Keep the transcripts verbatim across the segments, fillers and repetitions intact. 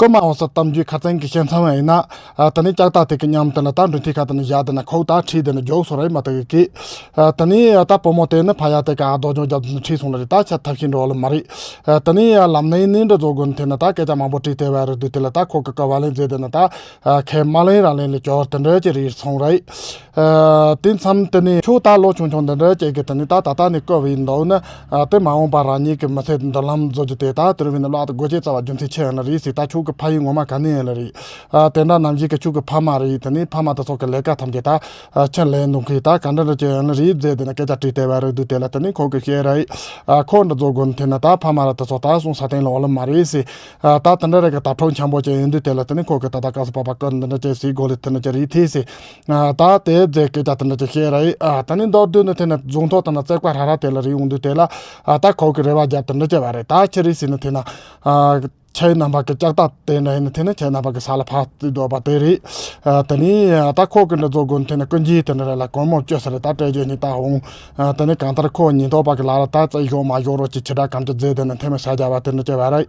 ཨོ་མ་འོ་ས་གཏམ་རྒྱུད་ཁ་ཚན་གྱི་བཤད་མཚམས་ཡིན་ན། ཨ་ད་ནི་ལྕགས་རྟ་དེ་གི་མཉམ་དེ་ལ་ད་མགྲོན་ཐིག་ཁ་དེ་ནི་བཞག་དེ་ན་ཁོ་ད་ཁྲིད་དེ་ནི་རྒྱུགས་སོ་ར་ཡིན་མ་ཐག་གི། ཨ་ད་ནི་ད་བུ་མོ་དེ་ནི་ཕ་ཡ་དེ་ག་ཨ་རྡོ་རྗོང་རྒྱབ་དེ་ནི་ཁྲིད་སོང་ལ་རེད། ད་ཆ་ཐབས་ཤེས་འགྲོ་ལ་མ་རེད། ཨ་ད་ནི་ལམ་ནས་ནི་འདྲ་བཟོ་དགོས་ནི་དེ་ནི་ད་སྐད་ཆ་མང་པོ་དྲིས་དེ་བ་རེད་དུས་དེ་ལ་ད་ཁོ་གི་ཀ་བ་ལེན་མཛད་དེ་ནི་ད་ཁས་མ་ལེན་རང་ལེན་ལ་སྐྱོར་དེ་འདྲ་ཅི་རེད་སོང་རེད། ཨ་དེ་མཚམས་དེ་ནས་ཁྱོད་ད་ལོ་ཆུང་ཆུང་འདི་འདྲ་ཅིག་གི་དེ་ནི་ད་ད་ལྟ་ནས་བསྐོ་བའི་འདུག་ན། ཨ་དེ་མ་འོངས་པ་རང་ཉིད་ཀྱི་མི་ཚེ་མདུན་ལམ་བཟོ་རྒྱུ་དེ་ད་དེར་བས་ནི་བློ་ཨ་ད་སྒོ་ཕྱེ་རྩ་བ་རྒྱུ་མཚན་ཆེ་ཡང་ན་རེད་ཟེར། ད་ཁྱོད་ཀྱི་ཕ་ཡུལ་ངོ་མ་ག་ནས་ཡིན་ལ་རེད། ཨ་དེ་འདྲ་ནམ་ཞིག་གི་ཁྱོད་ཀྱི་ཕ་མ་རེད། དེ་ནི་ཕ་མ་དེ་ཚོ་གི་ལས་ཀ་ཐམས་ཅད་ད་ཨ་ཕྱིར་ལེན་འདུག་གི། ད་ག་འདྲ་འདྲ་ཅིག་ཡིན་ལ་རེད་ཟེར་དེ་ནི་སྐད་ཆ་དྲིས་དེ་བ་རེད་དུས་དེ་ལ་དེ་ནི་ཁོ་གི་བཤད་རེད། ཨ་ཁོ་འདྲ་བཟོ་དགོས་ནི་དེ་ནི་ད་ཕ་མ་ར་དེ་ཚོ་ད་སོང་ས་སྟེང་ལ་འོ་ལ་མ་རེད་ཟེར། ཨ་ད་དེ་འདྲ་རེད་གི་ད་ཁྲོ་འཆམ་པོ་ཅིག་ཡིན་དུས་དེ་ལ་དེ་ནི་ཁོ་གི་ད་ད་སྐབས་སུ་བབ་པ་ཀ་འདི་འདྲ་ཅིག་ཟེར་དགོས་ལ་དེ་འདྲ་ཅིག་རེད་དེ་ཟེར། ཨ་ད་དེ་རྫས་སྐད་ཆ་དེ་འདྲ་ཅིག་བཤད་ར་ཡི། ཨ་ད་ནི་མདོར་བསྡུས་ནི་དེ་ནི་རྫོང་ཐོག་དེ་ན་བརྩེགས་པ་ར་ར་དེ་ལ་རེ་ཡོང་དུས་དེ་ལ། ཨ་ད་ཁོ་གི་རེ་བ་རྒྱབ་དེ་འདྲ་ཅིག་བ་རེད། ད་ཆི་རེད་ཟེར་ནི་དེ་ན། ཨ་ཁྱེད་རྣམ་པ་གི་ལྕགས་རྟ་དེ་འདྲ་ཡིན་ནི་དེ་ནི་ཁྱེད་རྣམ་པ་གི་ས་ལ་ཕར་བཏུས་འདུག་པ་དེ་རེད། ཨ་དེ་ནི་ཨ་ད་ཁོ་གི་འདྲ་བཟོ་དགོས་ནི་དེ་ནི་ཀུན་གྱིས་དེ་འདྲ་རེད་ལ་སྒོར་མོ་བཅུ་ས་རེད། ད་སྤྲད་རྒྱུ་ནི་ད་འོང་། ཨ་དེ་ནི་གང་ལྟར་ཁོ་ཉེན་རྟོག་པ་གི་ལག་ལ་ད་རྩ་ཞོག་མ་ཞོག་རོགས་ཀྱི་ཁྱི་དགྲ་གམ་གྱི་རྫས་དེ་ནི་འཐེན་མི་ས་རྒྱ་བ་དེ་འདྲ་ཅིག་བ་རེད།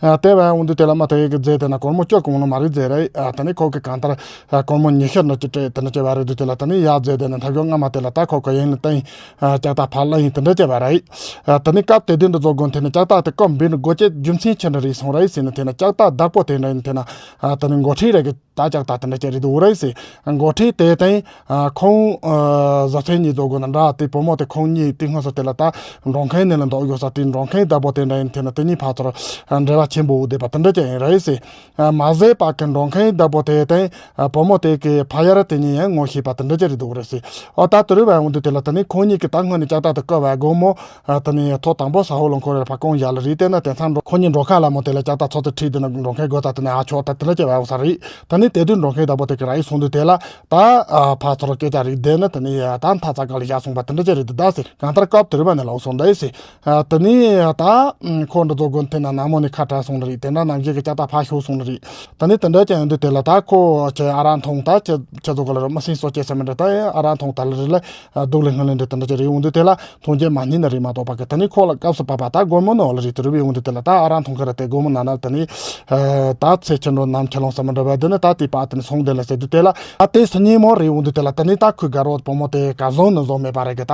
ཨ་དེ་བས་འོང་དུས་དེ་ལ་མ་དེ་གི་རྫས་དེ་ན་སྒོར་མོ་བཅུ་གོང་ལ་མ་རེད་རྫས་རེད། ཨ་དེ་ནི་ཁོ་གི་གང་ལྟར་ཨ་སྒོར་མོ་ཉི་ཤུ་ནི་ཅི་སྤྲད་དེ་ནི་ཅི་བ་རེད་དུས་དེ་ལ་དེ་ནི་ཡ་རྫས་དེ་ནི་ཐབས་ཤོར་སྔ་མ་དེ་ལ་ད་ཁོ་གི་ཡིན་ལ་བསྟན། ཨ་ལྕགས་རྟ་ཕར་ལ་ཡིན་དེ་འདྲ་ཅིག་བ་རེད། ཨ་དེ་ནི་སྐབས་དེ་དུས་འདི་བཟོ་དགོས་དེ་ནི་ལྕགས་རྟ་དེ་སྐབས་འབིན་དགོས་ཀྱི་རྒྱུ་མཚན་ཆི་འདྲ་རེད་སོང་རེད་ཟེར་ནི་དེ་ནི་ལྕགས་རྟ་བདག་པོ་དེ་འདྲ་ཡིན་དེ་ན། ཨ་དེ་ནི་འགོ་ཁྲིད་རེད་གི། ད་ལྕགས་རྟ་དེ་འདྲ་ཅིག་རེད་འདུག་རེད་ཟེར། འགོ་ཁྲིད་དེ་དེང་ཨ་ཁོང་ཨ་བཟའ་ཚང་གཉིས་བཟོ་དགོས་ན་འདྲ། དེ་བུ་མོ་དེ་ཁོང་གཉིས་དེ་སྔོན་སོ་དེ་ལ་ད་འགྲོ་མཁན་ནི་ལ་འདོགས་ཡོད་ས་དེ་འགྲོ་མཁན་བདག་པོ་དེ་འདྲ་ཡིན་དེ་ན་དེ་གཉིས་ཕར་ཚུར་ཨ་འབྲེལ་བ་ཆེན་པོ་བསྡད་པ་དེ་འདྲ་ཅིག་ཡིན་རེད་ཟེར། ཨ་མ་ཟད་པ་གི་འགྲོ་མཁན་བདག་པོ་དེ་དེང་ཨ་བུ་མོ་དེ་གི་ཕ་ཡར་དེ་གཉིས་ཡང་ངོ་ཤེས་པ་དེ་འདྲ་ཅིག་རེད་འདུག་རེད་ཟེར། ཨོ་ད་དེ་རུ་བ་འོང་དུས་དེ་ལ་དེ་ནི་ཁོང་གཉིས་ཀྱི་ད་སྔོན་ནས་ལྕགས་རྟ་དེ་བསྐོ་བ་དགོས་མོ། ཨ་དེ་ནི་ཐོག་དང་པོ་ས་ཧོ་ལོ་འཁོར་རེ་ཕ་གོང་ཡ་ལ་རེད། དེ་ན་དེང་སང་འགྲོ་ཁོ་གཉིས་འགྲོ་ཁ་ལ་མོ་དེ་ལ་ལྕགས་རྟ་ཚོ་དེ་ཁྲིད་དེ་ན་འགྲོ་མཁན་དགོས་ད་དེ་ནི་ཨ་ཆོག་ད་དེ་འདྲ་ཅིག་བ་འོ་ས་རེད། ད་ནི་དེ་དུས་འགྲོ་མཁན་བདག་པོ་དེ་གི་ར་ཡི་སོང་དུས་དེ་ལ་ད་ཨ་ཕ་ཚོར་སྐད་ཆ་རིག་དེ་ནི་དེ་ནི་ད་མཐའ་ཚ་ག་ལ་བཞག་སོང་པ་དེ་འདྲ་ཅིག་རེད་དེ་ད་ཟེར། གང་ལྟར་སྐབས་དེ་རུ་བ་ནི་ལོག་སོང་ད་ཟེར། ཨ་དེ་ནི་ད་ཁོ་འདྲ་བཟོ་དགོས་དེ་ན་ནང་མོ་ནི་ཁ་བྲལ་སོང་ནི་རེད། དེ་འདྲ་ནང་བཞིན་གི་ལྕགས་རྟ་ཕར་ཤོར་སོང་ནི་རེད། ད་ནི་དེ་འདྲ་ཅིག་ཡིན་དུས་དེ་ལ་ད་ཁོ་ཁྱེད་ཨ་རང་མཐོང་ད་ཁྱེད་ཁྱེད་ཚོ་ག་ལ་ར་མི་སེམས་གསོ་སྐྱེ་ས་མི་འདྲ་ད་ཨ་རང་མཐོང་ད་ལ་རེད་ལ། སྡུག་ལས་ངན་ལས་འདྲ་དེ་འདྲ་ཅིག་རེད་འོང་དུས་དེ་ལ་མཐོང་རྒྱལ་མ་རྙེད་ནི་རེད་མ་གཏོགས་པ་གི། ད་ནི་ཁོ་ལ་སྐབས་སུ་བབ་པ་ད་སྒོར་མོ་ནི་འོ་ལ་རེད། དེ་རུ་བའི་འོང་དུས་དེ་ལ་ད་ཨ་རང་མཐོང་གི་ར་དེ་སྒོར་མོ་ན་ན་དེ་ནི་ད་ཚེ་ཁྱེད་འགྲོ་ནམ་ཁྱེད་ལོང་ས་མི་འདྲ་བ་དེ་ནི་ད་དེ་པ་དེ་ནི་སོང་དེ་ལ་ཟེར་དུས་དེ་ལ་ད་དེ་སུ་ཉིན་མོ་རེད་འོང་དུས་དེ་ལ་ད་ནི་ད་ཁོའི་དགའ་རོགས་བུ་མོ་དེ་ག་བཟང་ནི་བཟང་མེད་པ་རེད་གི། ད་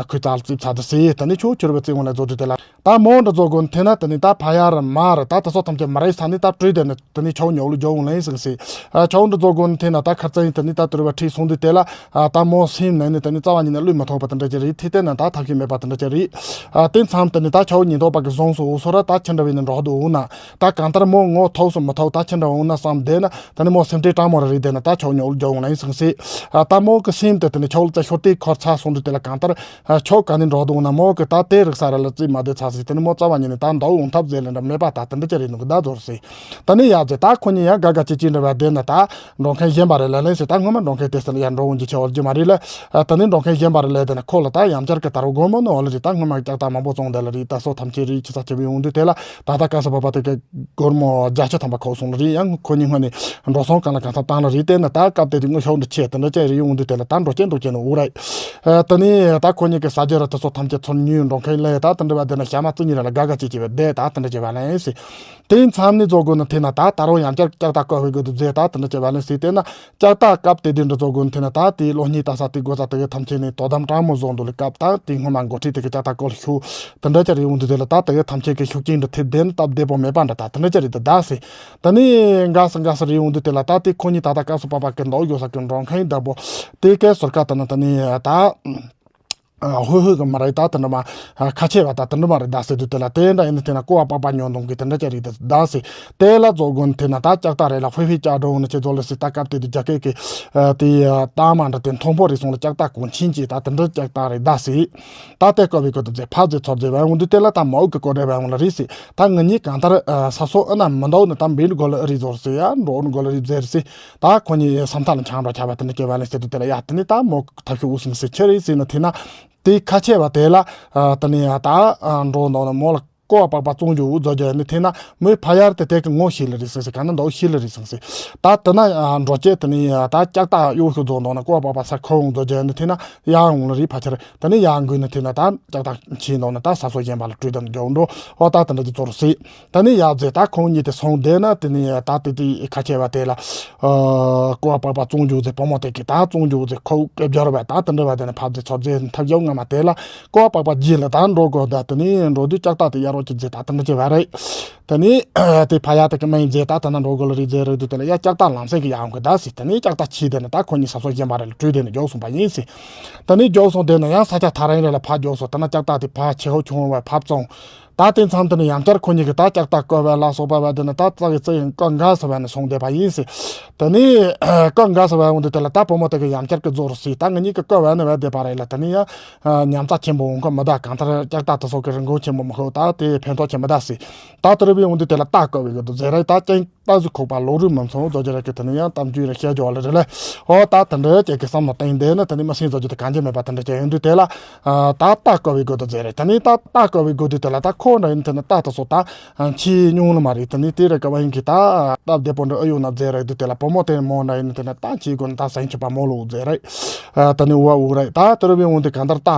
ཁོའི་རྩ་ལ་རྩིབ་ཚ་དུ་ཟེར། ད་ནི་ཁྱོད་ཁྱོད་རུ་བ་རྩིབ་འོང་ལ་བཟོ་དུས་དེ་ལ། ད་མོ་འདྲ་བཟོ་དགོས་ནི་དེ་ན་དེ་ནི་ད་ཕ་ཡར་མར་ད་དེ་ཚོ་ཐམས་ཅད་མ་རེད་ས་ནི་ད་བྲོས་དེ་ནི་དེ་ནི་ཆའོ་ཉོག་ལུ་འཇོག་འོང་ལེན་ཟིག་ཟེར། ཨ་ཆའོ་འདྲ་བཟོ་དགོས་ནི་དེ་ན་ད་ཁར་ཙ་ཡིན་དེ་ནི་ད་དེ་རུ་བ་ཁྲིད་སོང་དུས་དེ་ལ་ཨ་ད་མོ་སེམས་ནང་ནས་དེ་ནི་རྩ་བ་ཉིད་ནས་བློས་མ་ཐོངས་པ་དེ་འདྲ་ཅིག་རེད། དེ་དེ་ན་ད་ཐབས་ཤེས་མེད་པ་དེ་འདྲ་ཅིག་རེད། ཨ་དེ་མཚམས་དེ་ནི་ད་ཆའོ་ཉིན་ཐོག་པ་གི་བཟང་སོ་འོ་སོ་ར་ད་ཁྱི་འདྲ་བའི་ནི་འགྲོ་འདུག་འོ་ན། ད་གང་ལྟར་མོ་ངོ་ཐོག་སུ་མི་ཐོག་ད་ཁྱི་འདྲ་འོང་ན་བསམ་བསྡད་ན་དེ་ནི་མོ་སེམས་ཁྲལ་དྲང་མོ་ར་རེད། དེ་ན་ད་ཆའོ་ཉོག་ལུ་འཇོག་འོང་ལེན་ཟིག་ཟེར། ཨ་ད་མོ་གི་སེམས་དེ་དེ་ནི་ཆའོ་ལུ་རྩ་ཤོར་དེ་ཁར་ཚ་སོང་དུས་དེ་ལ་གང་ལྟར། ཨ་ཆའོ་ག་ནས་འགྲོ་འདུག་ན་མོ་གི་ད་དེ་རིག་ས་ར་ལ་རྩིས་མ་བསྡད་ཚ་ཟིག་དེ་ནི་མོ་རྩ་བ་ཉིད་ནས་ད་འདའ་འོང་ཐབས་ཟེར་ལེ་འདྲ་མེད་པ་ད་དེ་འདྲ་ཅི་རེད་འདུག་གི་ད་ཟོར་ཟིག་ད་ནི་ཡག་ཟེར། ད་ཁོ་གཉིས་ཡང་དགའ་དགའ་ཅིག་ཅིག་འདྲ་བ་བསྡད་ན་ད་འགྲོ་མཁན་གཞན་པ་རེ་ལ་ལེན་ཟེར། ད་སྔོན་མ་འགྲོ་མཁན་དེ་ཟེར་ལ་ཡར་འགྲོ་འོང་གི་ཆེ་བ་རྒྱུ་མ་རེད་ལ། ད་ནི་འགྲོ་མཁན་གཞན་པ་རེ་ལ་དེ་ན་ཁོ་ལ་ད་ཡང་བསྐྱར་གི་ད་རུ་སྒོར་མོ་ནི་འོ་ལ་རེད། ད་སྔོན་མ་ཀྱག་ད་མང་པོ་བཙོང་བསྡད་ལ་རེད། ད་སོ་ཐམས་ཅད་རེད་ཆི་ས་ཆེ་བའི་འོང་དུས་དེ་ལ་ད་ད་ག་ས་བ་བ་དེ་གི་སྒོར་མོ་བརྒྱ་ཆ་ཐམ་པ་ཁོ་སོང་ལ་རེད། ཡང་ཁོ་གཉིས་སྔོན་ནས་འགྲོ་སོང་གང་ལ་གང་འཚམ་བཏང་ལ་རེད། དེ་ན་ད་སྐབས་དེ་དུས་དངུལ་ཤོག་འདི་ཆེ་དེ་འདྲ་ཅན་རེད་ཡོང་དུས་དེ་ལ་ད་འགྲོ་ཅན་འགྲོ་ཅན་ནི་འུ་རེད། ཨ་དེ་ནས་ད་ཁོ་གཉིས་ཀྱི་ཟ་རྒྱུ་ར་དེ་ཚོ་ཐམས་ཅད་ཚུར་ཉོས། འགྲོ་མཁན་ལས་ད་དེ་འདྲ་བ་དེ་ན་ཞྭ་དམར་བཙུགས་ཉིན་ར་ལ་དགའ་དགའ་བྱེད་ཀྱི་བས་བསྡད་ད་དེ་འདྲ་བྱེད་པ་ལན་ཟེར། དེའི་མཚམས་ནས་བཟོ་དགོས་ན་དེ་ན་ད་ད་རུང་ཡང་བསྐྱར་ལྕགས་རྟ་བསྐོ་བའི་དགོས་འདུག་ཟེར། ད་དེ་འདྲ་བྱེད་པ་ལན་ཟེར། དེ་ན་ལྕགས་རྟ་སྐབས་དེ་དུས་འདྲ་བཟོ་དགོས་ན་དེ་ན་ད་དེའི་ལོ་གཉིས་ལྟ་ས་དེ་དགོས་ས་དེ་གའི་ཐམས་ཅད་ནས་དོ་དམ་དྲང་མོ་བཟོ་འདུག་ལ། སྐབས་ད་དེའི་སྔོན་མ་འགོ་ཁྲིད་དེ་གི་ལྕགས་རྟ་བསྐོ་ལ་ཤུགས་དེ་འདྲ་ཅི་རེད་ཡོང་དུས་དེ་ལ་ད་དེ་གའི་ཐམས་ཅད་ཀྱི་ཤུགས་རྐྱེན་འདྲ་ཐེབས་བསྡད་ན་སྟབས་བདེ་པོ་མེད་པ་འདྲ་ད་དེ་འདྲ་ཅི་རེད་ད་ཟེར། ད་ནི་འགའ་ས་འགའ་ས་རེ་ཡོང་དུས་དེ་ལ་ད་དེ་ཁོ་གཉིས་ད་ལྟ་སྐབས་སུ་བབ་པ་གི་འདུག་ཡོད་ས་གི་འགྲོ་མཁན་བདག་པོ་དེ་གའི་ཟུར་ཁ་ད་ན་ད་ནི་ད་ཧུ་ཧུ་གི་མ་རེད། ད་དེ་འདྲ་མ་ཁ་ཆེ་བ་ད་དེ་འདྲ་མ་རེད་ད་ཟེར་དུས་དེ་ལ་དེ་འདྲ་ཡིན་ན་དེ་ན་ཀོ་བ་པགས་པ་ཉོ་འདོང་གི་དེ་འདྲ་ཅི་རེད་ད་ཟེར། དེ་ལ་བཟོ་དགོས་ན་དེ་ན་ད་ལྕགས་རྟ་རེད་ལ་ཧུ་ཧུ་ལྕགས་འགྲོ་ནི་ཅི་བཟོ་ལ་ཟེར། ད་སྐབས་དེ་དུས་རྒྱ་སྐད་ཀྱི་དེ་ཡ་ད་མ་འདྲ་དེ་མཐོན་པོ་རེད་སོང་ལ་ལྕགས་རྟ་གོང་ཆེན་གྱི་ད་དེ་འདྲ་ལྕགས་རྟ་རེད་ད་ཟེར། ད་དེ་བསྐོ་བའི་སྐོར་དུ་མཛད་ཕ་མཛད་ཚོར་མཛད་བ་འོང་དུས་དེ་ལ་ད་མ་འུ་གི་སྐོར་རེ་བ་འོང་ལ་རེད་ཟེར། ད་ང་གཉིས་གང་ལྟར་ས་སོ་ཨ་ན་མི་འདུག་ནི་ད་འབིན་དགོ་ལ་རེད་ཟོར་ཟེར། ཡ་འགྲོ་ནི་དགོ་ལ་རེད་ཟེར་ཟེར། ད་ཁོ་གཉིས་བསམ་ཐག་ལ་འཆང་འགྲོ་ཆ་བ་དེ་འདྲ་སྐྱེ་བ་ལ་ཟེར་དུས་དེ་ལ་ཡ་དེ་ནི་ད་མོ་ཐབས་ཤུགས་འུ་སིང་ཟེར་ཆི་རེད་ཟེར་ན་དེ་ན་དེ་ཁ་ཆེ་བ་དེ་ལ་ད་ནི་ཡ་ད་འགྲོ་འདོག་ན་མོ་ལ། ཀོ་བ་པགས་པ་བཙོང་རྒྱུ་འུ་རྫོགས་རྒྱུ་ཡིན་ནི་ཐེ་ན་མོས་ཕ་ཡར་དེ་དེ་གི་ངོ་ཤེས་ལ་རེད་ཟེར་ཟེར་ག་ན་འདོག་ཤེས་ལ་རེད་ཟེར་ཟེར། ད་དེ་ན་འགྲོ་སྐྱེ་དེ་ནི་ད་ལྕགས་ཐག་གཡོ་ཤུ་རྫོགས་འདོག་ན་ཀོ་བ་པགས་པ་ས་ཁོ་འུ་རྫོགས་རྒྱུ་ཡིན་ནི་ཐེ་ན་ཡར་འོང་ལ་རེད་ཕ་ཆེར། དེ་ནི་ཡར་འགུལ་ནི་ཐེ་ན་ད་ལྕགས་ཐག་ཆེ་འདོག་ན་ད་ས་སོ་གཞན་པ་ལ་སྤྲོད་དེ་འགྱོ་འགྲོ། ཨོ་ད་དེ་འདྲ་གི་ཚོར་སྲིད། ད་ནི་ཡར་རྫས་ད་ཁོང་གཉིས་དེ་སོང་བསྡད་ན་དེ་ནི་ད་དེ་དེ་ཁ་ཆེ་བ་དེ་ལ་ཀོ་བ་པགས་པ་བཙོང་རྒྱུ་རྫས་བུ་མོ་དེ་གི་ད་བཙོང་རྒྱུ་རྫས་ཁོ་སྐད་སྦྱོར་བ་ད་དེ་འདྲ་བ་དེ་ནི་ཕབ་རྫས་ཚོ་རྫས་ཐབས་ཡོད་ངམ་དེ་ལ་ཀོ་བ་པགས་པ་རྗེས་ལ་ད་འགྲོ་དགོས། ད་དེ་ནི་འགྲོ་དུས་ལྕགས་ཐག་དེ་གཡར་རོགས་ཀྱི་རྫས་ད་དེ་འདྲ་ཅི་བ་རེད། དེ་ནི་དེ་ཕ་ཡ་དེ་གི་མིང་རྫས་ད་དེ་ན་འགྲོ་དགོས་ལ་རེད་རྫས་རེད་དུས་དེ་ལ་ཡ་ལྕགས་ཐག་ལམ་སེང་གི་ཡར་འོང་གི་ད་སྲིད། དེ་ནི་ལྕགས་ཐག་ཆེ་དེ་ནི་ད་ཁོ་གཉིས་ས་སོ་གཞན་པ་རེ་ལ་སྤྲོད་དེ་ནི་མགྱོགས་སོང་པ་ཡིན་སྲིད། ད་ནི་མགྱོགས་སོང་དེ་ན་ཡང་ས་ཆ་ཐག་རིང་རེ་ལ་ཕར་མགྱོགས་སོང་། ད་ན་ལྕགས་ཐག་དེ་ཕར་ཆེ་ཧོ་ཆུང་ཧོ་བ་ཕར་བཙོང་། ད་དེ་མཚམས་དེ་ནི་ཡང་བསྐྱར་ཁོ་གཉིས་ཀྱི་ད་ལྕགས་ཐག་བཀོལ་བ་ལ་སོགས་པ་བ་དེ་ནི་ད་ཙག་གི་ཙི་ཡང་བཀོལ་འགའ་སོ་བ་ནི་སོང་བསྡད་པ་ཡིན་སྲིད། ད་ནི་བཀོལ་འགའ་སོ་བ་འོང་དུས་དེ་ལ་ད་བུ་མོ་དེ་གི་ཡང་བསྐྱར་གི་རྫོགས་རུ་སྲིད། ད་ང་གཉིས་ཀྱི་བཀོལ་བ་ནི་བ་བསྡད་པ་རེད་ལ་ད་ནི་ཡང་ཉམས་ཚགས་ཆེན་པོ་འོང་ཁོ་མི་ད་གང་ལྟར་ལྕགས་ཐག་དེ་སོགས་ཀྱི་རིན་གོང་ཆེན་པོ་མི་ཤོག་ད་དེ་ཕན་ཐོགས་ཆེ་མི་ད་སྲིད། ད་དེ་རུ་བའི་འོང་དུས་དེ་ལ་ད་བཀོལ་བའི་གི་དུ་ཟེར་རེད། ད་ཅན་ལྟ་ཟུ་ཁོག་པ་ལོ་རུ་མི་མཚུངས་རྫོགས་ཀྱི་རེད་ཀྱི་དེ་ནི་ཡང་གཏམ་རྒྱུད་རེ་བཤད་རྒྱུ་བ་ལ་རེད་ལ། ཨོ་ད་དེ་འདྲའི་ཅན་གྱི་བསམ་བློ་བཏང་བསྡད་ན་དེ་ནི་མི་སེམས་རྫོགས་ཀྱི་དེ་གང་ཅི་མེད་པ་དེ་འདྲ་ཅན་ཡོང་དུས་དེ་ལ། ད་ལྟ་བཀོལ་བའི་དགོས་དུ་མཛད་རེད། དེ་ནི་ད་ལྟ་བཀོལ་བའི་དགོས་དུས་དེ་ལ་ད་ཁོ་འདྲ་ཡིན་དེ་ནི་ལྟ་དུ་སོ་ད་མཆིས་མྱོང་ལ་མ་རེད། དེ་ནི་དེ་རེད་ཀ་བ་ཡིན་གྱི་ད་སྟབས་བདེ་པོ་འདྲ་ཨེ་ཡོང་ན་མཛད་རེད་དུས་དེ་ལ་བུ་མོ་དེ་མོ་འདྲ་ཡིན་དེ་ནི་ད་མཆིས་དགོས་ན་ད་སེམས་ཆུ་པ་མོ་ལོ་མཛད་རེད། དེ་ནི་འུ་འུ་རེད། ད་དེ་རུ་བའི་འོང་དུས་གང་ལྟར་ད་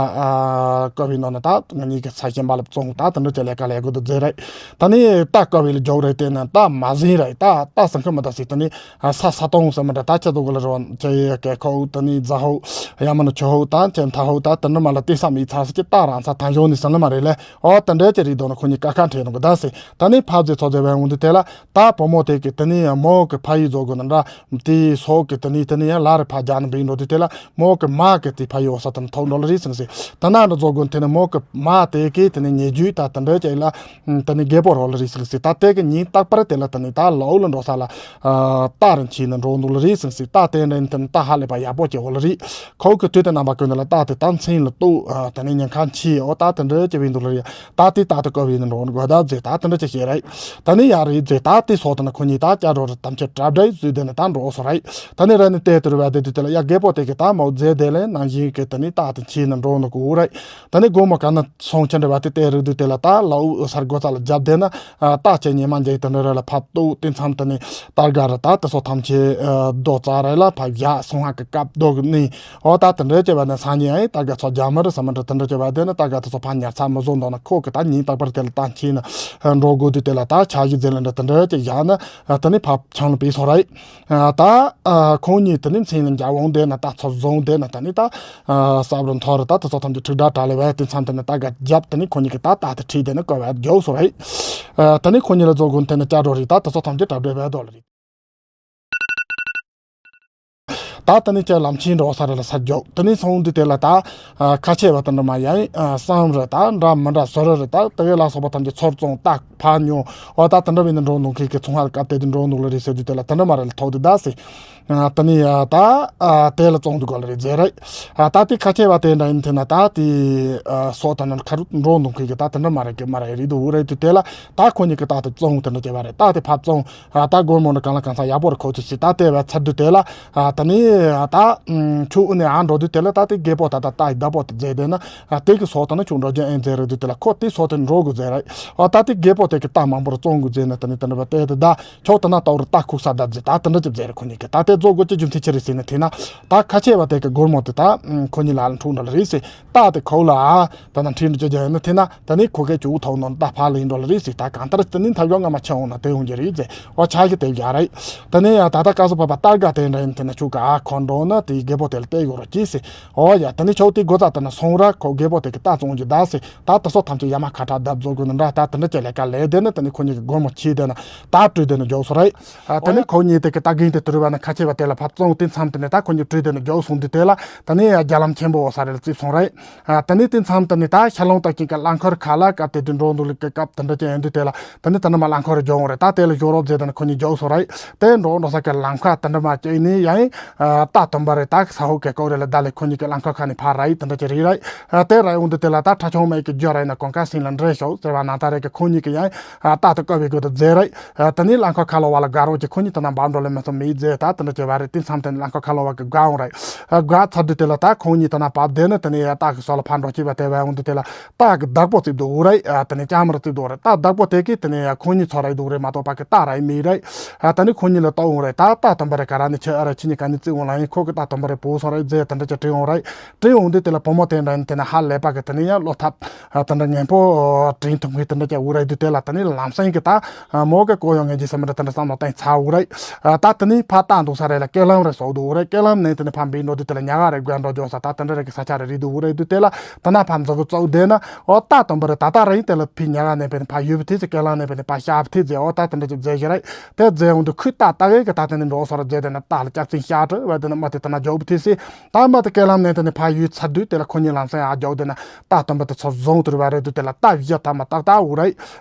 བཀོལ་བའི་ནང་ན་ད་ང་གཉིས་ཀྱི་ས་གཞན་པ་ལ་བཙོང་ད་དེ་འདྲ་ཅན་ལས་ཀ་ལས་དགོས་དུ་མཛད་རེད། ད་ནི་ད་བཀོལ་བའི་ལ་འཇོག་རེད་དེ་ནི་ད་མ་ཟིན་རེད། ད་ད་སང་ཁ་མི་ད་སྲིད་དེ་ནི། ས་ས་སྟོང་ཟེར་མི་འདྲ་ད་ཁྱེད་ཚོ་གི་ལ་རོ་ཅེ་ཡི་ཀེ་ཁོ་ད་ནི་རྫ་ཧོ་ཡ་མ་ན་ཆུ་ཧོ་ད་ཅེ་མཐའ་ཧོ་ད་དེ་འདྲ་མ་ལ་ཏི་ས་མི་ཚ་ས་ཀྱི་ད་རང་ས་ཐང་ཞོ་ནི་ས་ལ་མ་རེད་ལེ། ཨོ་དེ་འདྲ་ཅེ་རིག་དོ་ན་ཁོ་གཉིས་ཀ་ཁ་འཕྲད་ནོ་གི་ད་སེ་ད་ནི་ཕབ་ཟེ་ཚོ་ཟེ་བའི་འོང་དུས་དེ་ལ་ད་བུ་མོ་དེ་གི་དེ་ནི་མོ་གི་ཕ་ཡི་ཟོ་གོ་ན་འདྲ་དེ་སོག་གི་དེ་ནི་དེ་ནི་ཡང་ལ་རེ་ཕ་རྒྱ་ན་བི་འགྲོ་དུས་དེ་ལ་མོ་གི་མ་གི་དེ་ཕ་ཡི་འོ་ས་དེ་ནི་ཐོག་འགྲོ་ལ་རེད་ཟེར་ཟེ་ད་ན་འདྲ་ཟོ་གོ་དེ་ནི་མོ་གི་མ་དེ་གི་དེ་ནི་ཉེ་རྒྱུས་ད་དེ་འདྲ་ཅེ་ལ། ད་ནི་རྒད་པོ་རོ་ལ་རེད་ཟེར་ཟེར། ད་དེ་གི་ཉིན་རྟག་པར་དེ་ལ་ད་ནི་ད་ལའུ་ལ་འགྲོ་ས་ལ་ད་རིན་ཆེན་ནི་འགྲོ་འདུག་ལ་རེད་ཟེར་ཟེར། ད་དེ་འདྲ་ཡིན་ད་ནི་ད་ཧ་ལས་པ་ཡག་པོ་སྐྱེ་བོ་ལ་རེད། ཁོ་གི་དུས་དེ་རྣམ་པ་ཀུན་ལ་ད་དེ་ད་མཚན་ལ་གཏུག་ད་ནི་ཉིན་ཁ་མཆིས་ཨོ་ད་དེ་འདྲ་སྐྱེ་བའི་འདུག་ལ་རེད། ད་དེ་ད་དེ་བཀོལ་བའི་ནི་འགྲོ་དགོས་ད་ཟེར་ད་དེ་འདྲ་ཅི་བྱེད་རེད། ད་ནི་ཡ་རེད་ཟེར། ད་དེ་སོགས་ད་ནི་ཁོ་གཉིས་ད་སྐྱ་འགྲོ་རེད་དམ་ཆོས་གྲ་སྒྲིག་བཟོས་དེ་ནི་ད་འགྲོ་སོ་རེད། ད་ནི་ར་ནི་དེ་དུ་རུ་བ་དེ་དུ་དེ་ལ་ཡ་རྒད་པོ་དེ་གི་ད་མོ་རྫས་དེ་ལས་ནང་བཞིན་གི་ད་ནི་ད་དེ་མཆིས་ནི་འགྲོ་ནི་གོ་རེད། ད་ནི་དགོང་མོ་ག་ན། སོང་ཆེན་འདྲ་བ་དེ་དེ་རིགས་དུས་དེ་ལ་ད་ལའུ་ཨུ་སར་སྒོ་རྩ་ལ་རྒྱབ་བསྡད་ན་ད་ཆེ་ཉི་མ་འཇལ་དེ་འདྲ་ར་ལ་ཕབ་ཏུ་དེ་མཚམས་དེ་ནི་ད་ག་ར་ད་དེ་སོ་ཐམས་ཅད་རྡོ་རྩ་ར་ལ་ཕབ་བཞག་སོང་ཧ་གི་སྐབས་རྡོ་གི་ནི་ཨོ་ད་དེ་འདྲ་བྱས་པ་ནི་སང་ཉིན་ཨེ་ད་ག་ཚོ་རྒྱ་མི་རི་ས་མི་འདྲ་དེ་འདྲ་བྱས་པ་དེ་ནི་ད་ག་དེ་སོ་ཕ་ཉར་ཚ་མི་བཟོ་འདོག་ན་ཁོ་གི་ད་ཉིན་རྟག་པར་དེ་ལ་ད་ཁྱིས་ནི་འགྲོ་དགོས་དུས་དེ་ལ་ད་ཆ་གི་རྫས་ལ་འདྲ་དེ་འདྲ་བྱས་བཞག་ན་དེ་ནི་ཕབ་ཆང་ལ་བུད་སོང་ར་ཡི། ད་ཁོང་གཉིས་དེ་ནི་མཚན་ལ་འཇའ་འོང་བསྡད་ན་ད་ཚོ་བཟུང་བསྡད་ན་ད་ནི་ད། ས་བར་མཐོ་རུ་ད་དེ་ཚོ་ཐམས་ཅད་ཁྲིག་སྒྲ་གྲགས་ལས་བས་དེ་མཚམས་དེ་ནི་ད་ག་རྒྱབ་དེ་ནི་ཁོ་གཉིས་ཀྱི་ད་ད་དེ་ཁྲིད་དེ་ནི་བཀོལ་བས་རྒྱོབ་སོ་རེད། དེ་ནི་ཁོ་གཉིས་ལ་རྫོགས་དགོན་དེ་ནི་སྐྱ་འགྲོ་རེད་ད་དེ་ཚོ་ཐམས་ཅད་གྲ་སྒྲིག་བས་དོ་ལ་རེད། ད་དེ་ནི་ཁྱེད་ལམ་ཆེན་འགྲོ་ས་རེད་ལ་ས་རྒྱོབ་དེ་ནི་སོང་དུས་དེ་ལ་ད་ཁ་ཆེ་བ་དེ་འདྲ་མ་ཡ་ཡིན་བསམ་རེད་ད་འདྲ་མི་འདྲ་བཟོ་རེ་རེད་ད་དེ་བས་ལ་སོགས་པ་ཐམས་ཅད་ཚོར་བཙོང་ད་ཕ་ཉོ་ཨོ་ད་དེ་འདྲ་བས་ནི་འགྲོ་འདུག་མཁན་གྱི་ཚོང་ཧ་ལ་སྐབས་དེ་དུས་འགྲོ་འདུག་ལ་རེད་ཟེར་དུས་དེ་ལ་དེ་འདྲ་མ་རེད་ལ་ཐོག་དུས་ད་སེ། ད་ནི་ད་དེ་ལ་བཙོང་འདུག་ག་ལ་རེད་ཟེར་རེད། ད་དེ་ཁ་ཆེ་བ་དེ་འདྲ་ཡིན་དེ་ན་ད་དེ་སོགས་ད་ནི་ཁ་རུ་འགྲོ་འདུག་མཁན་གྱི་ད་དེ་འདྲ་མ་རེད་གི་མ་རེད་རེད་འདུག་འུ་རེད་དུས་དེ་ལ་ད་ཁོ་གཉིས་ཀྱི་ད་དེ་བཙོང་དེ་འདྲ་བྱས་པ་རེད། ད་དེ་ཕར་བཙོང་ད་སྒོར་མོ་འདྲ་གང་ལ་གང་ཚ་ཡག་པོ་རེད་ཁོ་ཚོས་ད་དེ་བས་ཚར་དུས་དེ་ལ་ད་ནི་ད་ཆུ་དབུ་ནས་ཨ་འགྲོ་དུས་དེ་ལ་ད་དེ་རྒད་པོ་ད་ད་ད་ཡི་བདག་པོ་དེ་མཛད་དེ་ན་དེ་གི་སོགས་ད་ནི་ཆུ་འགྲོ་རྒྱུ་ཨེ་མཛད་རེད་དུས་དེ་ལ་ཁོ་དེ་སོགས་དེ་འགྲོ་དགོས་ཟེར་རེད། ད་དེ་རྒད་པོ་དེ་གི་ད་མང་པོ་རེད་བཙོང་དགོས་ཟེར་ན་ད་ནི་དེ་འདྲ་བ་དེ་དེ་ད། ཁྱོད་ལྟ་ན་ལྟ་བུར་ལྟ་ཁུག་ས་བརྡབ་རྫི་ད་དེ་འདྲ་ཅིག་མཛད་རེད་ཁོ་གཉིས་ཀྱིས་ད་དེ་རྫོགས་དགོས་ཀྱི་རྒྱུ་མཚན་ཅི་རེད་ཟེར་ན་དེ་ན་ད་ཁ་ཆེ་བ་དེ་གི་སྒོར་མོ་དེ་ད་ཁོ་གཉིས་ལ་ལ་འཁྲུག་འགྲོ་ལ་རེད་ཟེར་ད་དེ་ཁོ་ལ་ཨ་ད་ན་ཁྲིད་འགྲོ་རྒྱུ་ཡིན་ན་དེ་ན་ད་ནི་ཁོ་གའི་ཇོ་བོ་ཐོག་ནང་ད་ཕ་ལ་ཡིན་འགྲོ་ལ་རེད་ཟེར་ད་གང་ལྟར་དེ་ནི་ཐབས་ཡོད་ང་མ་ཆེ་འོང་ན་དེ་ཡོང་རྒྱུ་རེད་ཟེར་ཨོ་ཆ་གི་དེ་བཞག་རེད། དེ་ནས་ཡང་ད་ལྟ་སྐལ་བཟང་ཕ་བ་སྟར་ག་དེ་འདྲ་ཡིན་དེ་ན་ཆུ་ག་ཨ་ཁོ་འགྲོ་ན་དེ་རྒད་པོ་དེ་ལ་བལྟས་ཡོད་རོགས་གྱིས་ཟེར་ཨོ་ཡ་དེ་ནི་ཆོག་དེ་སྒོ་རྩ་དེ་ན་སོང་ར་ཁོ་རྒད་པོ་དེ་གི་ད་བཙོང་རྒྱུ་ད་ཟེར། ད་དེ་སོགས་ཐམས་ཅད་ཡ་མ་ཁ་ཁྲ་བརྡབ་བཟོ་དགོས་ནི་འདྲ་ད་དེ་འདྲ་ཅིག་ལས་ཀ་ལས་དེ་ནི་དེ་ནི་ཁོ་གཉིས་ཀྱི་སྒོར་མོ་ཁྱིས་དེ་ནི་ད་སྤྲུལ་དེ་ནི་འཇོག་སོ་རེད། ཨ་དེ་ནི་ཁོ་གཉིས་དེ་གི་ད་གིན་དེ་དུ་རུ་བ་ནི་ཁ་ཆེ་བ་དེ་ལ་ཕར་བཙོང་དེ་མཚམས་དེ་ནི་ད་ཁོ་གཉིས་སྤྲུལ་དེ་ནི་འཇོག་སོང་དུས་དེ་ལ་ད་ནི་ཡ་རྒྱ་ལམ་ཆེན་པོ་འོ་ས་རེ་ལ་རྩིབ་སོང་རེད། ཨ་དེ་ནི་དེ་མཚམས་དེ་ནི་ད་ཤ་ལོང་ད་གིན་གི་རླངས་འཁོར་ཁ་ལ་སྐབས་དེ་དུ་འགྲོ་འདུག་ལི་གི་སྐབས་དེ་འདྲ་ཅིག་ཡིན་དུས་དེ་ལ་ད་ནི་ད་ནི་མ་རླངས་འཁོར་འཇོག་འོང་རེད། ད་དེ་ལ་བཞོ་རོགས་མཛད་དེ་ནི་ཁོ་གཉིས་འཇོག་སོ་རེད། དེ་འགྲོ་འགྲོ་ས་གི་ལམ་ཁ་དེ་འདྲ་མ་ཅིག་ནི་ཡ་ཡིན། རྟ་དུམ་བུ་རེ་ད་ས་འོག་གི་སྐོར་རེ་ལ་བདའ་ལས་ཁོ་གཉིས་ཀྱི་རླངས་འཁོར་ཁ་ནས་ཕར་ར་ཡི་དེ་འདྲ་ཅིག་རེད་ར། དེ་ར་ཡོང་དུས་དེ་ལ་ད་ཁྲ་ཆུང་མ་ཡི་གི་རྒྱུ་ར་ཡིན་ན་གོང་ཁ་སིང་ལ་འདྲེ་ཤོག་ཟེར་བ་ནང་ད་རེ་གི་ཁོ་གཉིས་ཀྱི་ཡང་རྟ་དུ་བཀབ་པའི་སྒོ་དུ་མཛད་ར། དེ་ནས་རླངས་འཁོར་ཁ་ལོ་བ་ལ་དགའ་རོགས་ཀྱི་ཁོ་གཉིས་དེ་ན་འབབ་འགྲོ་ལེ་མི་སོང་མི་ཡི་མཛད་ད་དེ་འདྲ་ཅིག་བ་རེད། དེ་མཚམས་དེ་ནས་རླངས་འཁོར་ཁ་ལོ་བ་གི་དགའ་འོང་ར། དགའ་ཚར་དུས་དེ་ལ་ད་ཁོ་གཉིས་དེ་ན་བབས་བསྡད་ནས་དེ་ནས་རྟ་གི་སོ་ལ་ཕར་འགྲོ་ཅིག་བ་དེ་བ་ཡོང་དུས་དེ་ལ། རྟ་གི་བདག་པོ་བརྩིས་འདུག་རེད། ཨ་དེ་ནས་ལྕམ་རེ་བརྩིས་འདུག་རེད། རྟ་བདག་པོ་དེ་གིས་དེ་ནས་ཁོ་གཉིས་ཚོ་རེད་འདུག་རེད་མ་གཏོགས་ཕ་གི་རྟ་རེད་མི་རེད། ཨ་དེ་ནས་ཁོ་གཉིས་ལ་ལྟ་འོང་རེད། ད་རྟ་དུམ་བུ་རེ་ག་ར་ནས་ཁྱེད་ཨ་རེ་ཁྱེད་གཉིས་ག་ནས་བརྩིས་འོང་ལ་ཡིན། ཁོ་གི་རྟ་དུམ་བུ་རེ་བུ་སོང་རེད་ཟེར་དེ་འདྲ་ཅིག་དྲིས་འོང་རེད། དྲིས་འོང་དུས་དེ་ལ་བུ་མོ་དེ་འདྲ་ནས་དེ་ནས་ཧ་ལས་པ་གི་དེ་ནས་ཡང་བློ་ཐབས་ཨ་དེ་འདྲ་ངན་པོ་དྲིན་ཐུབ་མཁན་དེ་འདྲ་ཅིག་འོང་རེད་དུས་དེ་ལ་དེ་ནས་ལམ་སེང་གི་ད་ཨ་མོ་གི་ཀོ་ཡོང་ངེས་ཀྱི་སེམས་འདྲ་དེ་འདྲ་བསམ་བློ་བཏང་ཚར་འོང་རེད། ཨ་ད་དེ་ནས་ཕ་རྟ་འདུག་ས་རེད་ལ་ཀེ་ལམ་རེ་བཟོ་འདུག་རེད། ཀེ་ལམ་ནས་དེ་ནས་ཕ་འབིན་འགྲོ་དུས་དེ་ལ་ཉ་ག་རེ་དགོས་འགྲོ་འཇོག་ས་ད་དེ་འདྲ་རེ་གི་ས་ཆ་རེ་རེད་འདུག་རེད་དུས་དེ་ལ་དེ་ན་ཕ་མཛོ་གི་བཙོག་བསྡད་ན། ཨོ་རྟ་དུམ་བུ་རེ་ད་ལྟ་རིང་དེ་ལ་ཕི་ཉ་ག་ནས་ཕི་ཕ་ཡུལ་བུ་ཐི་སི་ཀེ་ལང་ནས་ཕི་ཕ་ཤ་བུ་ཐི་ཟེར། ཨོ་ད་དེ་འདྲ་ཅིག་མཛད་ཞིག་རེད། དེ་མཛད་འོང་དུས་ཁོས་རྟ་ལྟ་གེ་གི་ད་དེ་ནས་འགྲོ་སོ་ར་མཛད་དེ་ན་རྟ་ལ་སྐྱག་རྫུན་ཤ་དྲི་བ་དེ་ནས་མ་དེ་དེ་ན་མགྱོགས་བུ་ཐི་སི་ད་མ་དེ་ཀེ་ལང་ནས་དེ་ནས་ཕ་ཡུལ་ཚར་དུས་དེ་ལ་ཁོ་གཉིས་ལམ་སེང་ཨ་མགྱོགས་དེ་ན་རྟ་དུམ་བུ་དེ་ཚོ་བཟུང་དུ་རུ་བ་རེད་དུས་དེ་ལ་རྟ་བཞི་ཐམ་པ་ཏག་ཏག་འུ་རེད།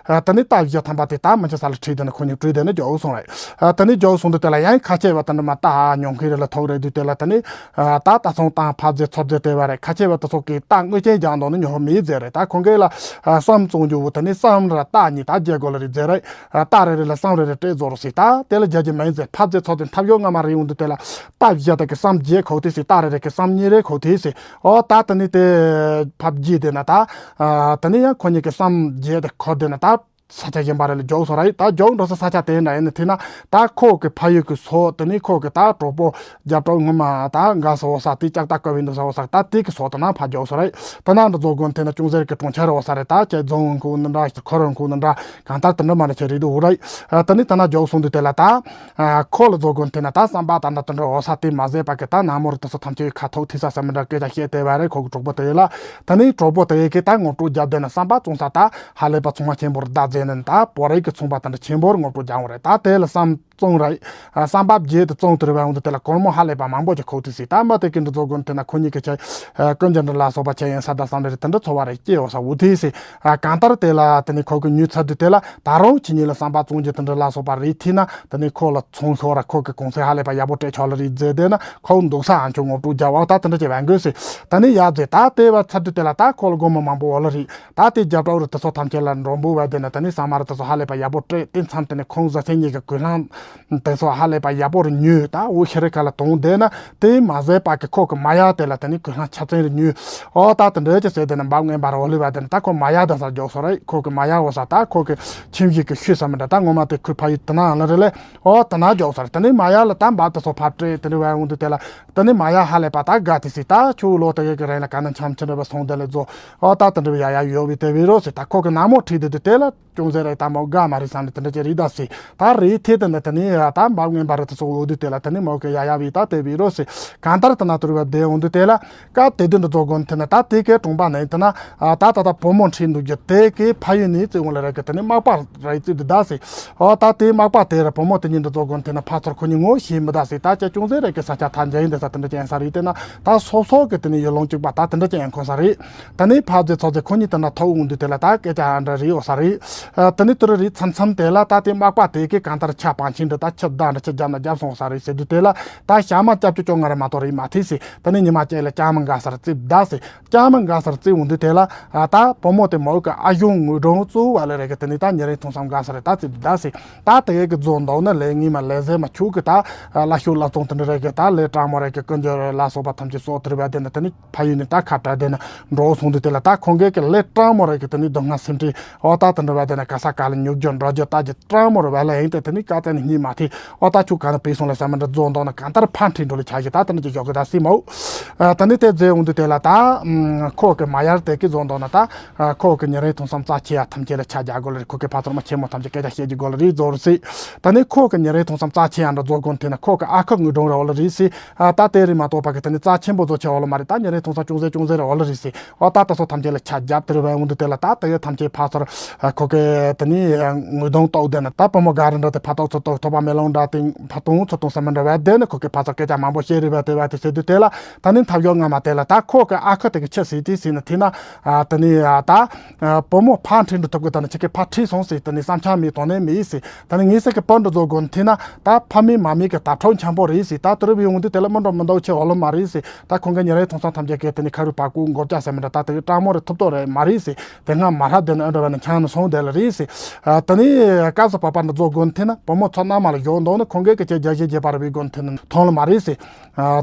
དེ་ནས་རྟ་བཞི་ཐམ་པ་དེ་ད་མི་ཆ་ས་ལ་ཁྲིད་དེ་ན་ཁོ་གཉིས་བྲོས་དེ་ན་མགྱོགས་སོང་རེད། དེ་ནས་མགྱོགས་སོང་དུས་དེ་ལ་ཡང་ཁ་ཆེ་བ་དེ་འདྲ་མ་རྟ་ཉོ་མཁན་རེ་ལ་ཐུག་རེད་དུས་དེ་ལ་དེ་ནས། ད་ད་ཚོང་བཏང་ཕ་རྫས་ཚོ་རྫས་སྤྲད་པ་རེད། ཁ་ཆེ་བ་དེ་ཚོ་གིས་རྟ་དངུལ་ཅན་རྒྱག་འདོད་ནི་ཉོ་མི་ཡི་རྫས་རེད། ད་ཁོང་གིས་ལ་སྲམ་བཙོང་རྒྱུ་བོ་དེ་ནི་སྲམ་ར་རྟ་གཉིས་ད་རྒྱག་དགོས་ལ་རེད་རྫས་རེད། རྟ་རེ་རེ་ལ་སྲམ་རེ་རེ་སྤྲད་རྫོགས་རོགས་ཟེར། ད་དེ་ལ་རྒྱག་རྒྱུ་མ་ཡིན་ཟེར། ཕ་རྫས་ཚོ་དེ་འཐབ་ཡོད་ང་མ་རེད་ཡོང་དུས་དེ་ལ་རྟ་བཞི་དེ་གི་སྲམ་བརྒྱད་ཁོག་ཐེ་ཟེར། རྟ་རེ་རེ་གི་སྲམ་གཉིས་རེ་ཁོག་ཐེ་ཟེར། ཨོ་ད་དེ་ནི་དེ་ཕ་བརྒྱད་དེ་ན་ད་དེ་ནི་ཡང་ཁོ་གཉིས་ཀྱི་སྲམ་བརྒྱད་དེ་ཁོ་དེ་ན་ད། ས་ཆ་གཞན་པ་རེ་ལ་མགྱོགས་སོང་རེད། ད་མགྱོགས་འགྲོ་ས་ས་ཆ་དེ་འདྲ་ཡིན་ན་དེ་ན་ད་ཁོ་གི་ཕ་ཡུལ་གི་སོ་དེ་ནི་ཁོ་གི་ད་གྲོགས་པོ་རྒྱབ་གྲོགས་ངོ་མ་ད་འགའ་སོ་ས་དེ་ལྕགས་རྟ་བཀབ་པའི་འདུག་ས་འོ་ས་ད་དེ་གི་སོ་དེ་ན་ཕ་མགྱོགས་སོང་རེད། དེ་ན་འདི་རྫོགས་དགོན་དེ་ན་ཅུང་ཟད་གི་གྲོང་ཁྱེར་འོ་ས་རེད། ད་ཁྱེད་རྫོང་ཁུལ་ནི་འདྲ་ཁོ་རང་ཁུལ་ནི་འདྲ་གང་ལྟར་དེ་འདྲ་མ་ནི་ཁྱེད་རེད་འདུག་རེད། དེ་ནི་དེ་ན་མགྱོགས་སོང་དུས་དེ་ལ་ད་ཁོ་ལ་རྫོགས་དགོན་དེ་ན་ད་བསམ་པ་ད་ན་དེ་འདྲ་འོ་ས་དེ་མ་ཟད་པ་གི་ད་ན་མོ་ར་དེ་ཚོ་ཐམས་ཅད་ཁ་ཐུག་ཐི་ས་ས་མི་འདྲ་སྐད་ཆ་བཤད་དེ་བ་རེད། ཁོ་གི་གྲོགས་པོ་དེ་ལ་དེ་ནི་གྲོགས་པོ་དེ་གི་ད་ངོ་སྤྲོད་རྒྱབ་དེ་ན་བསམ་པ་བཙོང་ས་ད། ཧ་ལས་པ་ཚོང་པ་ཆེན་པོར་བདག་མཛད་ནས་ད་བོད་རིགས་ཀྱི་ཚོང་པ་དེ་འདྲ་ཆེན་པོར་ངོ་སྤྲོད་རྒྱག་འོང་རེད། ད་དེ་ལ་བསམ་བཙོང་རེད། བསམ་པ་བརྗེད་དུ་བཙོང་དུ་རེ་བ་འོང་དུ་དེ་ལ་སྒོར་མོ་ཧ་ལས་པ་མང་པོ་ཅིག་ཁོག་དུས་སྲིད་ད་མ་དེ་ཀི་འདྲ་རྫོགས་དགོན་དེ་ན་ཁོ་གཉིས་ཀྱི་ཆ་ཀུན་ཀྱང་འདྲ་ལ་སོགས་པ་ཆ་ཡན་ས་དང་བསམ་རེ་དེ་འདྲ་འཚོ་བ་རེ་སྐྱེ་འོ་ས་འུ་ཐིས་སི་གང་ལྟར་དེ་ལ་དེ་ནི་ཁོ་གི་ཉུལ་ཚར་དུས་དེ་ལ་ད་རུང་ཁྱེད་གཉིས་ལ་བསམ་པ་བཙོང་རྒྱུ་དེ་འདྲ་ལ་སོགས་པ་རེ་ཐིས་ན་དེ་ནི་ཁོ་ལ་ཚོང་ཤོར་ར་ཁོ་གི་གོང་ཚད་ཧ་ལས་པ་ཡག་པོ་སྤྲད་ཆོག་ལ་རེད་མཛད་དེ་ན་ཁོ་འདུག་ས་ཨ་མཆོག་ངོ་སྤྲོད་རྒྱག་འོ་ད་དེ་འདྲ་ཅིག་བན་དགོས་སི་ད་ནི་ཡག་མཛད། ད་དེ་བ་ཚར་དུས་དེ་ལ་ད་ཁོ་ལ་སྒོར་མོ་མང་པོ་འོ་ལ་རེད། ད་དེ་རྒྱབ་གྲོགས་རུ་དེ་ཚོ་ཐམས་ཅད་ལ་མགྲོན་པོ་བས་དེ་ནི་དེ་ནི་ས་མ་རུ་དེ་ཚོ་ཧ་ལས་པ་ཡག་པོ་སྤྲད་དེ་མཚམས་དེ་ནི་ཁོང་བཟའ་ཚན་གཉིས་ཀྱི་གོས་ལྷམ་དེ་ཚོ་ཧ་ལས་པ་ཡག་པོ་རུ་ཉོས། ད་འུ་ཤི་རི་ཁ་ལ་དོང་དེ་ན་དེ་མ་ཟད་པ་གི་ཁོ་གི་མ་ཡག་དེ་ལ་དེ་ནི་གོས་ལྷམ་ཆ་ཚན་རུ་ཉོས། ཨོ་ད་དེ་འདྲ་ཅི་ཟེར་དེ་ནི་འབབ་ངན་པ་རུ་འོ་ལི་བ་དེ་ནི་ད་ཁོ་མ་ཡག་དང་ས་མགྱོགས་སོ་རེད། ཁོ་གི་མ་ཡག་འོ་ས་ད་ཁོ་གི་ཁྱིམ་གཞིས་ཀྱི་ཤུལ་ས་མི་འདྲ་ད་ངོ་མ་དེ་ཁོའི་ཕ་ཡུལ་དེ་ན་ཨང་ལ་རེད་ལེ། ཨོ་དེ་ན་མགྱོགས་སོ་རེད། དེ་ནི་མ་ཡག་ལ་ད་འབབ་དེ་ཚོ་ཕར་སྤྲད་དེ་ནི་བས་འོང་དུས་དེ་ལ། དེ་ནི་མ་ཡག་ཧ་ལས་པ་ད་དགའ་དེ་སི་ད་ཆུ་ལོ་དེ་གི་རིང་ལ་ག་ན་འཆམ་ཆེ་འདྲ་བ་སོང་དེ་ལ་རྫོ། ཨོ་ད་དེ་འདྲ་བ་ཡ་ཡ་ཡོད་བི་དེ་བི་རོ་སི་ད་ཁོ་གི་ན་མོ་ཁྲིད་དེ་དུ་དེ་ལ་ཅུང་ཟད་རེ་ད་མོ་དགའ་མ་རེད་བསམ་ནས་དེ་འདྲ་ཅི་རེད་ད་སི་ད་རེད་དེ་དེ་ནི་དེ་ནི་ད་འབབ་ངན་པ་རེད་དེ་སོ་འོ་དུས་དེ་ལ་དེ་ནི་མོ་གི་ཡ་ཡ་བི་ད་དེ་བི་རོ་སི་གང་ལྟར་དེ་ན་དུ་རུ་བ་དེ་འོང་དུས་དེ་ལ་ཀ་དེ་དུ་འདྲ་རྫོ་དགོན་དེ་ནི་ད་དེ་གའི་གྲོང་པ་ནས་དེ་ན་ད་ད་ད་བུ་མོ་ཁྲིད་འདུག་རྒྱུ་དེ་གི་ཕ་ཡུལ་ནས་བཙུན་འོང་ལ་རེད་གི་དེ་ནི་མག་པ་རེད་བཙུན་དུ་ད་སི། ཨོ་ད་དེའི་མག་པ་དེ་ར་བུ་མོ་དེ་གཉིས་འདི་རྫོགས་དགོན་དེ་ན་ཕ་ཚོར་ཁོ་གཉིས་ངོ་ཤེས་མི་ད་སྲིད་ད་ཅི་ཅུང་ཟད་རེ་གི་ས་ཆ་ཐ་འཇལ་ཡིན་དེ་ས་དེ་འདྲ་ཅན་ས་རེད་དེ་ན་ད་སོ་སོ་གི་དེ་ནི་ཡུལ་ལུང་གཅིག་པ་ད་དེ་འདྲ་ཅན་ཁོ་ས་རེད། དེ་ནི་ཕ་རྫས་ཚོ་རྫས་ཁོ་གཉིས་དེ་ན་ཐོག་འོང་དུས་དེ་ལ་ད་སྐད་ཆ་ཨ་འདྲ་རེད་འོ་ས་རེད། དེ་ནི་དེ་རུ་རེད་མཚམས་མཚམས་དེ་ལ་ད་དེ་མག་པ་དེ་གི་གང་ལྟར་ཆ་པང་ཆེན་འདི་ད་ཆི་བདག་འདྲ་ཆི་རྒྱབ་ན་རྒྱབ་སོང་ས་རེད་ཟེར་དུས་དེ་ལ་ད་ཞག་མ་སྐྱབས་ཀྱི་ཅོ་ང་ར་མ་གཏོགས་རེད་མ་ཐེ་སི་དེ་ནི་ཉི་མ་ཅན་ལ་ལྕགས་མ་འགའ་སར་རྩིབ་ད་སི། ལྕགས་མ་འགའ་སར་བརྩིས་འོང་དུས་དེ་ལ་ད་བུ་མོ་དེ་མོ་གི་ཨ་གཞུང་ངོས་སྒྲོན་གཙོ་བོ་ལ་རེ་གི་དེ་ནི་ད་ཉེ་རིང་ཐུང་སམ་འགའ་སར་ད་རྩིབ་ད་སི། ད་དེ་གི་རྫོང་འདོག་ན་ལས་ངེས་མ་ལས་ཟེར་མ་ཆུ་གི་ད་ལ་ཤུ་ལ་ཙོང་དེ་འདྲ་རེ་གི་ད་ལས་དྲང་མོ་རེ་གི་ཀུན་འགྱུར་ལ་སོགས་པ་ཐམས་ཅད་སོགས་དེ་རེ་བ་དེ་ནི་དེ་ནི་ཕ་ཡུལ་ནི་ད་ཁ་བྲལ་དེ་ནི་འགྲོ་སོང་དུས་དེ་ལ་ད་ཁོང་གི་གི་ལས་དྲང་མོ་རེ་གི་དེ་ནི་སྡུག་བསྔལ་སེམས་ཁྲལ་འོ་ད་དེ་འདྲ་བ་དེ་ནི་ག་ས་ག་ལ་ཉུག་རྒྱུ་འགྲོ་རྒྱུ་ད་ཀྱི་དྲང་མོ་རེ་བ་ལ་ཡིན་ཏེ་དེ་ནི་ཀ་ཙ་ནི་གཉིས་མ་ཐེ། ཨོ་ད་ཆུ་ག་ན་པི་སོང་ལ་ས་མ་འདྲ་རྫོང་འདོག་ན་གང་ལྟར་ཕན་ཁྲིད་འགྲོ་ལ་ཆ་ཞིག་ད་དེ་འདྲ་ཅིག་ཞོག་གི་ད་སྲིད་མོ། ཨ་དེ་ནི་དེ་རྫས་འོང་དུས་དེ་ལ་ད་ཨམ་ཁོ་གི་མ་ཡར་དེ་གི་རྫོང་འདོག་ན་ད་ཨ་ཁོ་གི་ཉེ་རིང་ཐུང་སམ་རྩ་ཆེ་ཡ་ཐམས་ཅད་ལ་ཆ་རྒྱག་དགོས་ལ་རེད། ཁོ་གི་ཕ་ཚོར་མ་ཆེན་མོ་ཐམས་ཅད་སྐད་ཆ་བཤད་ཀྱི་དགོས་ལ་རེད་རྫོགས་རུ་སྲིད། ད་ནི་ཁོ་གི་ཉེ་རིང་ཐུང་སམ་རྩ་ཆེ་ཡ་འདྲ་རྫོགས་དགོན་དེ་ན་ཁོ་གི་ཨ་ཁུ་དངུལ་སྒྲོན་ར་འོ་ལ་རེད་སྲིད། ཨ་ད་དེ་རེད་མ་གཏོགས་པ་གི་དེ་ནི་རྩ་ཆེན་པོ་རྫོགས་ཆེ་འོ་ལ་མ་རེད། ད་ཉེ་རིང་ཐུང་སམ་ཅུང་ཟད་ཅུང་ཟད་ར་འོ་ལ་རེད་སྲིད། ཨོ་ད་ད་སོ་ཐམས་ཅད་ལ་ཆ་རྒྱབ་དེ་རེད་བ་འོང་དུས་དེ་ལ་ད་དེ་གི་ཐམས་ཅད་ཕ་ཚོར་ཨ་ཁོ་གི་དེ་ནི་ངོས་གདོང་ལྟོགས་བསྡད་ན། ད་བུ་མོ་ག་རེ་འདྲ་དེ་ཕ་ཏོག་ཚུར་ཏོག་ཐོབ་པ་མེ་ལོང་འདྲ་དེ་ཕ་ཏོང་ཚུར་ཏོང་ས་མི་འདྲ་བ་བསྡད་ནས་ཁོ་གི་ཕ་ཚོ་སྐད་ཆ་མང་པོ་བཤད་རེ་བ་དེ་བ་དེ་ཟེར་དུས་དེ་ལ། ད་ནི་ཐབས་ཡོད་ངོ་མ་དེ་ལ་ད་ཁོ་གི་ཨ་ཁུ་དེ་གི་ཆི་ཟེར་དེ་ཟེར་ན་དེ་ན། དེ་ནི་ད་བུ་མོ་ཕ་འཁྲིད་འགྲོ་ཐུབ་གི། ད་ནི་ཁྱེད་ཀྱི་ཕ་འཁྲིད་སོང་ཟེར་དེ་ནི་བསམ་འཆར་མེད་དོན་ནི་མེད་ཟེར། ད་ནི་ངས་ཟེར་གི་བུ་འདྲ་བཟོ་དགོས་ནི་དེ་ན། ད་ཕ་མེད་མ་མེད་གི་ད་ཕྲུག་འཆམ་པོ་རེད་ཟེར། ད་དུ་རུ་བའི་འོང་དུས་དེ་ལ་མི་འགྲོ་མི་འདུག་ཆེ་འོ་ལོ་མ་རེད་ཟེར། ད་ཁོང་གི་ཉེ་རེ་ཐོང་སང་ཐམས་ཅད་ཀྱི་དེ་ནི་ཁ་རུ་པ་ཀུ་མགོ་བཅག་ཟེར་མི་འདྲ། ད་དེ་གི་སྤྲང་མོ་རེ་ཐུབ་ཏོ་རེད་མ་རེད་ཟེར། དེ་སྔ་མ་ར་དེ་ནི་ཨ་འདྲ་བ་ནི་ཆང་ནི་སོང་དེ་ལ་རེད་ཟེར། ད་ནི་སྐབས་སུ་བབ་པ་འདྲ་བཟོ་དགོས་ནི་དེ་ན་བུ་མོ་ཚོ་མནའ་མ་ལ་བཞག་འདུག་ན་ཁོང་གི་སྐད་ཆ་རྒྱ་ཞེ་རྒྱས་པ་རེ་བའི་དགོས་ནི་དེ་ནི་མཐོང་ལ་མ་རེད་ཟེར།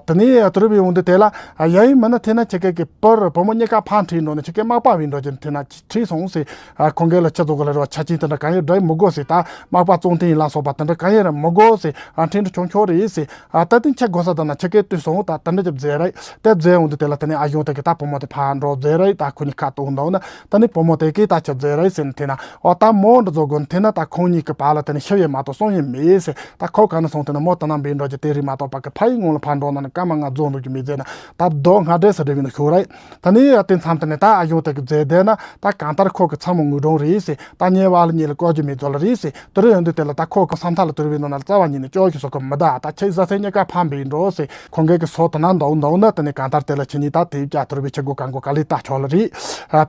དེ་ནས་དུ་རུ་བའི་འོང་དུས་དེ་ལ། ཡ་ཡིན་མིན་ན་དེ་ན་ཁྱེད་ཀྱི་བུ་རུ་བུ་མོ་གཉིས་ཀ་ཕ་འཁྲིད་འགྲོ་ནས་ཁྱེད་ཀྱི་མག་པ་བིན་འགྲོ་ཅན་དེ་ན་ཁྲིད་སོང་ཟེར། ཁོང་གི་ལ་ཆི་ཚོ་གི་ལ་རེ་བ་ཆ་ཆེན་དེ་འདྲ་གང་ཡོད་འདྲ་མི་དགོས་ཟེར། ད་མག་པ་བཙོང་དེ་ཡིན་ལ་སོགས་པ་དེ་འདྲ་གང་ཡོད་ར་མི་དགོས་ཟེར། ཨ་འཁྲིད་འགྲོ་ཆུང་ཆུང་རེད་ཟེར། ད་དེ་ཆ་དགོས་ས་ད་ན་ཁྱེད་ཀྱི་དུས་སོང་ད་དེ་འདྲ་ཅི་བཟེ་རེད། དེ་བཟེ་འོང་དུས་དེ་ལ་དེ་ནས་ཨ་ཡོང་དེ་གི་ད་བུ་མོ་དེ་ཕ་འགྲོ་བཟེ་རེད། ད་ཁོ་གཉིས་ཁ་གཏོང་འདུག་ན་ད་ནི་བུ་མོ་དེ་གི་ད་ཆི་བཟེ་རེད་ཟེར་ན་དེ་ན། འོ་ད་མོ་འདྲ་བཟོ་དགོས་ནི་དེ་ན་ད་ཁོང་གཉིས་ཀྱི་བར་ལ་དེ་ནི་ཤི་ཡས་མ་གཏོགས་སོང་ཡས་མེད་ཟེར། ད་ཁོ་ག་ན་སོང་དེ་ན་མོ་དེ་ན་འབིན་འགྲོ་གི་དེ་རིགས་མ་གཏོགས་པ་གི་ཕ་ཡི་ངོ་ལ་ཕ་འགྲོ་ན་ནི་སྐར་མ་ལྔ་རྫོགས་འདུག་གི་མི་ཟེར་ན། ད་རྡོ་ལྔ་འདྲེས་སུ་འབྲེལ་བའི་ནི་ཤོག་རེད། ད་ནི་དེ་མཚམས་དེ་ནས་ད་ཨ་ཡོང་དེ་གི་མཛད་བསྡད་ན་ད་གང་ལྟར་ཁོ་གི་ཚ་མོ་ངུ་སྒྲོང་རེད་ཟེར། ད་ཉེ་བ་ལ་ཉེ་ལ་བཀོལ་རྒྱུ་མེད་ཚོ་ལ་རེད་ཟེར། དེ་རིང་ཡོང་དུས་དེ་ལ་ད་ཁོ་གི་བསམ་ཐག་ལ་དུར་བའི་ནང་ན་རྩ་བ་ཉིད་ནས་སྐྱོ་ཞིག་སོགས་གི་མི་གདའ། ད་ཁྱེད་བཟའ་ཚེ་གཉིས་ཀ་ཕམ་པའི་འགྲོ་ཟེར། ཁོང་གི་གི་སོ་དེ་ན་འདུག་འདུག་ན་དེ་ནི་གང་ལྟར་དེ་ལ་ཁྱེད་གཉིས་ད་དེ་བྱ་དུར་བའི་ཆེ་སྒོ་གང་གོ་ག་ལི་ད་ཆོག་ལ་རེད།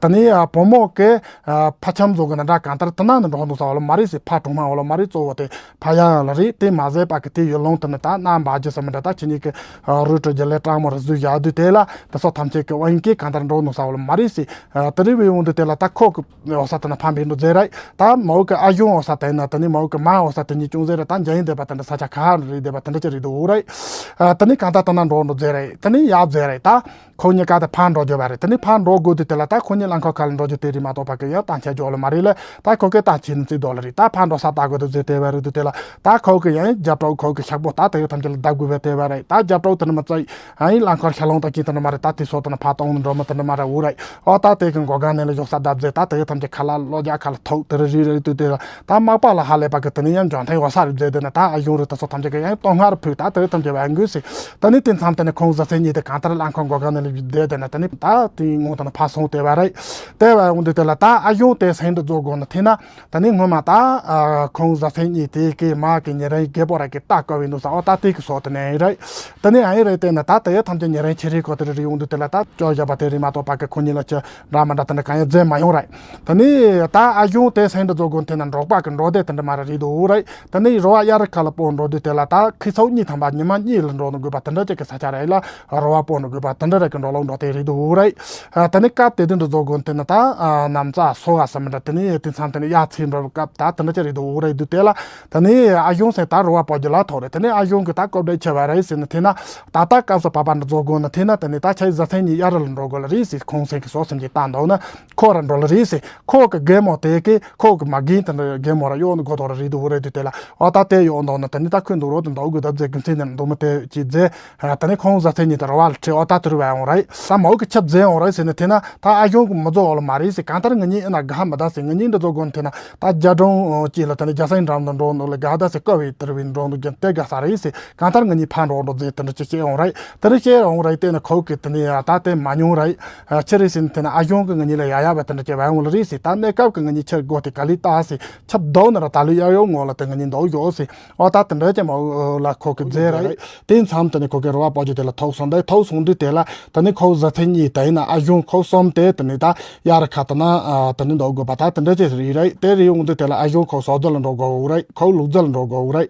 ད་ནི་བུ་མོ་གི་ཕ་ཁྱམ་བཟོ་གི་ན་འདྲ་གང་ལྟར་དེ་ན་ནི་འགྲོ་འདུག་ས་བ་ལ་མ་རེད་ཟེར། ཕ་གྲོང་མ་བ་ལ་མ་རེད། གཙོ་བོ་དེ་ཕ་ཡང་ལ་རེད། དེ་མ་ཟད་པ་གི་དེ་ཡོད་ལོང་དེ་ནི་ད་ན་འབའ་ཇི་ས་མི་འདྲ། ད་ཁྱེད་གཉིས་གི་རུ་ཏྲ་རྒྱ་ལས་སྤྲང་མོ་རུ་བཟོས་བཞག་དུས་དེ་ལ་དེ་སོགས་ཐམས་ཅད་ཀྱི་དབང་གིས་གང་ལྟར་འགྲོ་ནུས་ས་བ་ལ་མ་རེད་ཟེར། དེ་རིང་བའི་འོང་དུས་དེ་ལ་ད་ཁོ་གི་འོ་ས་དེ་ན་ཕམ་པའི་འགྲོ་མཛད་རེད། ད་མའུ་གི་ཨ་གཞུང་འོ་ས་དེ་ན་དེ་ནི་མའུ་གི་མ་འོ་ས་དེ་གཉིས་ཅུང་ཟད་རེད། ད་འཇའ་ཡིན་བསྡད་པ་དེ་འདྲ་ས་ཆ་ག་རེད་བསྡད་པ་དེ་འདྲ་ཅི་རེད་འདུག་འོ་རེད། དེ་ནི་གང་ལྟར་དེ་ན་འགྲོ་འགྲོ་མཛད་རེད། དེ་ནི་ཡག་མཛད་རེད། ད་ཁོ་གཉིས་ཀ་དེ་ཕར་འགྲོ་རྒྱུ་བ་རེད། དེ་ནི་ཕར་འགྲོ་དགོས་དུས་དེ་ལ་ད་ཁོ་གཉིས་རླངས་འཁོར་ཁ་ལ་འགྲོ་རྒྱུ་དེ་རིགས་མ་གཏོགས་ཕ་གི་ཡང་བཏང་ཆ་འཇོག་ལ་མ་རེད་ལ། ད་ཁོ་གི་བཏང་ཆ་ནི་རྩིས་རྡོ་ལ་རེད། ད་ཕར་འགྲོ་ས་ལྟ་དགོས་དུ་ཟེར་དེ་བ་རེད་དུས་དེ་ལ། ད་ཁོ་གི་ཡང་རྒྱབ་གྲོགས་ཁོ་གི་ཤག་པོ་ད་དེ་གི་ཐམས་ཅད་ལ་བརྡབ་དགོས་བས་དེ་བ་རེད། ད་རྒྱབ་གྲོགས་དེ་ནི་མི་ཚད་ཨ་ཡིན་རླངས་འཁོར་ཤ་ལོང་ད་ཅི་དེ་ནི་མ་རེད། ད་དེ་སོ་དེ་ནི་ཕར་གཏོང་ནི་འགྲོ་མི་དེ་ནི་མ་རེད་འུ་རེད། ཨོ་ད་དེ་གི་མགོ་སྒང་ནས་ལ་གཞོགས་ས་བརྡབ་ཟེར། ད་དེ་གི་ཐམས་ཅད་ཁ་ལག་གློ་རྒྱག་ཁ་ལ་ཐུག་དེ་རེད་རེད་རེད་དུས་དེ་ལ། ད་མག་པ་ལ་ཧ་ལས་པ་གི་དེ་ནི་ཡང་འཇོན་ཐང་ཡོད་ས་རེད་ཟེར་དེ་ན། ད་ཨ་གཞུང་རེད། ད་སོ་ཐམས་ཅད་གི་ཡང་སྟོང་སྔར་ཕུད་ད་དེ་ཐམས་ཅད་བ་འགུལ་ཟེར། ད་ནི་དེ་མཚམས་དེ་ནི་ཁོང་བཟའ་ཚེ་གཉིས་དེ་གང་ལྟར་རླངས་འཁོར་མགོ་སྒང་ནས་ལ་བསྡད་དེ་ན། ད་ནི་ད་དེ་ངོ་ད་ན་ཕར་སོང་དེ་བ་རེད། དེ་བ་འོང་དུས་དེ་ལ་ད་ཨ་གཞུང་དེ་སེང་འདྲ་རྫོགས་དགོས་ན་དེ་ན། ད་ནི་སྔོན་མ་ད་ཁོང་བཟའ་ཚེ་གཉིས་དེ་གི་མ་གི་ཉེ་རིང་རྒད་པོ་ར་གི་ད་ཀ་བའི་འདུག་ས། ཨོ་ད་དེ་གི་སོ་དེ་ནས་རེད། ད་ནི་ཨ་ཡིན་རེད། དེ་ན་ད་དེ་ཐམས་ཅད་ཉེ་རིང་ཆེ་རིགས་གོ་དེ་རེ་རེ་འོང་དུས་དེ་ལ་ད་སྐྱོ་བཞག་པ་དེ་རེད་མ་གཏོགས་ཕ་གི་ཁོ་གཉིས་ལ་ཅི་འདྲ་མི་འདྲ་དེ་འདྲ་གང་ཡང་མཛད་མ་ཡོང་རེད། ད་ནི་ད་ཨ་གཞུང་དེ་སེང་འདྲ་རྫོགས་དགོས་དེ་ན་འབྲོག་པ་གི་འབྲོག་སྡེ་དེ་འདྲ་མ་ར་རེད་འདུག་རེད། ད་ནི་རོ་བ་གཡའ་རི་ཁ་ལ་སྤོ་འགྲོ་དུས་དེ་ལ་ད་ཁི་ཚོགས་གཉིས་ཐམ་པ་ཉི་མ་གཉིས་ལ་འགྲོ་ནི་དགོས་པ་དེ་འདྲ་ཅིག་གི་ས་ཆ་རེད་ལ། རོ་བ་སྤོ་ནི་དགོས་པ་དེ་འདྲ་རེད་གི་འགྲོ་ལོག་འགྲོ་དེ་རེད་འདུག་རེད། ད་ནི་སྐབས་དེ་དུས་འདྲ་རྫོགས་དགོས་དེ་ན་ད་ནམ་ཚ་སོ་བ་ས་མི་འདྲ། དེ་ནི་དེ་མཚམས་དེ་ནི་གཡའ་ཚིག་འགྲོ་སྐབས་ད་དེ་འདྲ་ཅིག་རེད་འདུག་རེད་འདུག་དེ་ལ། ད་ནི་ཨ་གཞུང་སེང་ད་རོ་བ་སྤོ་རྒྱུ་ལ་ཐོག་རེད། དེ་ནི་ཨ་གཞུང་གི་ད་ཀོབ་འདྲ་ཆེ་བ་རེད་ཟེར་ནི་དེ་ན། ད་ལྟ་སྐབས་སུ་བབ་པ་འདྲ་རྫོགས་དགོས་ན་དེ་ན་དེ་ནི་ད་ཆ་ཡི་བཟའ་ཚང་གཉིས་གཡའ་རི་ལ་འགྲོ་དགོས་ལ་རེད་ཟེར། ཁོང་སེང་གི་སོ་སེམས་ཀྱི་བཏང་འདུག་ན་ཁོ་ར་འགྲོ་ལ་རེད་ཟེར། ཁོ་གི་རྒན་མོ་དེ་གི་ཁོ་གི་མ་རྒན་དེ་འདྲ་རྒན་མོ་ར་གཡོག་ནི་དགོས་དོ་ར་རེད་འདུག་རེད་དུས་དེ་ལ། ཨོ་ད་དེ་ཡོང་འདུག་ན་དེ་ནི་ད་ཁོས་འདུག་རོགས་དེ་འདུག་དགོས་ད་ཟེར་གི་མཚན་ནས་འདུག་མི་དེ་ཅི་ཟེར། ད་ནི་ཁོང་བཟའ་ཚང་གཉིས་དེ་རོ་བ་ལ་ཁྲིད། ཨོ་ད་དེ་རུ་བ་ཡོང་རེད། ད་མའུ་གི་ཆབ་ཟེར་ཡོང་རེད་ཟེར་ནས་དེ་ན་ད་ཨ་གཞུང་གི་མི་རྫོགས་འོ་ལ་མ་རེད་ཟེར། གང་ལྟར་ང་གཉིས་ཨེ་ན་དགའ་མི་ད་ཟེར། ང་གཉིས་འདྲ་རྫོགས་དགོས་ན་དེ་ན་ད་རྒྱ་གྲོང་གཅིག་ལ་དེ་ནི་རྒྱ་སེང་འགྲམ་དུ་འགྲོ་འདུག་ལ་དགའ་ད་ཟེར་ཀ་བའི་དེ་རུ་བའི་འགྲོ་འདུག་རྒྱུ་དེ་དགའ་ས་རེད་ཟེར། གང་ལྟར་ང་གཉིས་ཕར་འགྲོ་འགྲོ་ཟེར་དེ་འདྲ་ཅིག་བཤད་ཡོང་རེད། དེ་འདྲ་བཤད་ཡོང་རེད། དེ་ནི་ཁོ་གི་དེ་ནི་ད་དེ་མ་མྱོང་རེད། ཨ་ཆི་རེད་ཟེར་ན་དེ་ན་ཨ་གཞུང་གི་ང་གཉིས་ལ་ཡ་ཡ་བ་དེ་འདྲ་ཅིག་བ་ཡོང་ལ་རེད་ཟེར། ད་གནས་སྐབས་ཀྱི་ང་གཉིས་ཆི་དགོས་དེ་ག་ལི་ད་ཟེར། ཆབ་རྡོག་ནི་ར་ད་ལོ་ཡ་ཡོ་ངོ་ལ་དེ་ང་གཉིས་འདུག་ཡོད་ཟེར། ཨོ་ད་དེ་འདྲ་ཅིག་མ་ལ་ཁོ་གི་མཛད་རེད། དེ་མཚམས་དེ་ནི་ཁོ་གི་རོ་བ་སྤོ་རྒྱུ་དེ་ལ་ཐུག་སོང་། དེ་ཐུག་སོང་དུས་དེ་ལ་དེ་ནི་ཁོ་བཟའ་ཚང་གཉིས་དེ་ཡིན་ན་ཨ་གཞུང་ཁོ་གསུམ་དེ་དེ་ནི་ད་གཡའ་རི་ཁ་དེ་ན་དེ་ནི་འདུག་དགོས་པ་ད་དེ་འདྲ་ཅིག་རེད་རེད། དེ་རེད་ཡོང་དུས་དེ་ལ་ཨ་གཞུང་ཁོ་ཟོག་རྫི་ལ་འགྲོ་དགོས་རེད། ཁོ་ལུག་རྫི་ལ་འགྲོ་དགོས་རེད།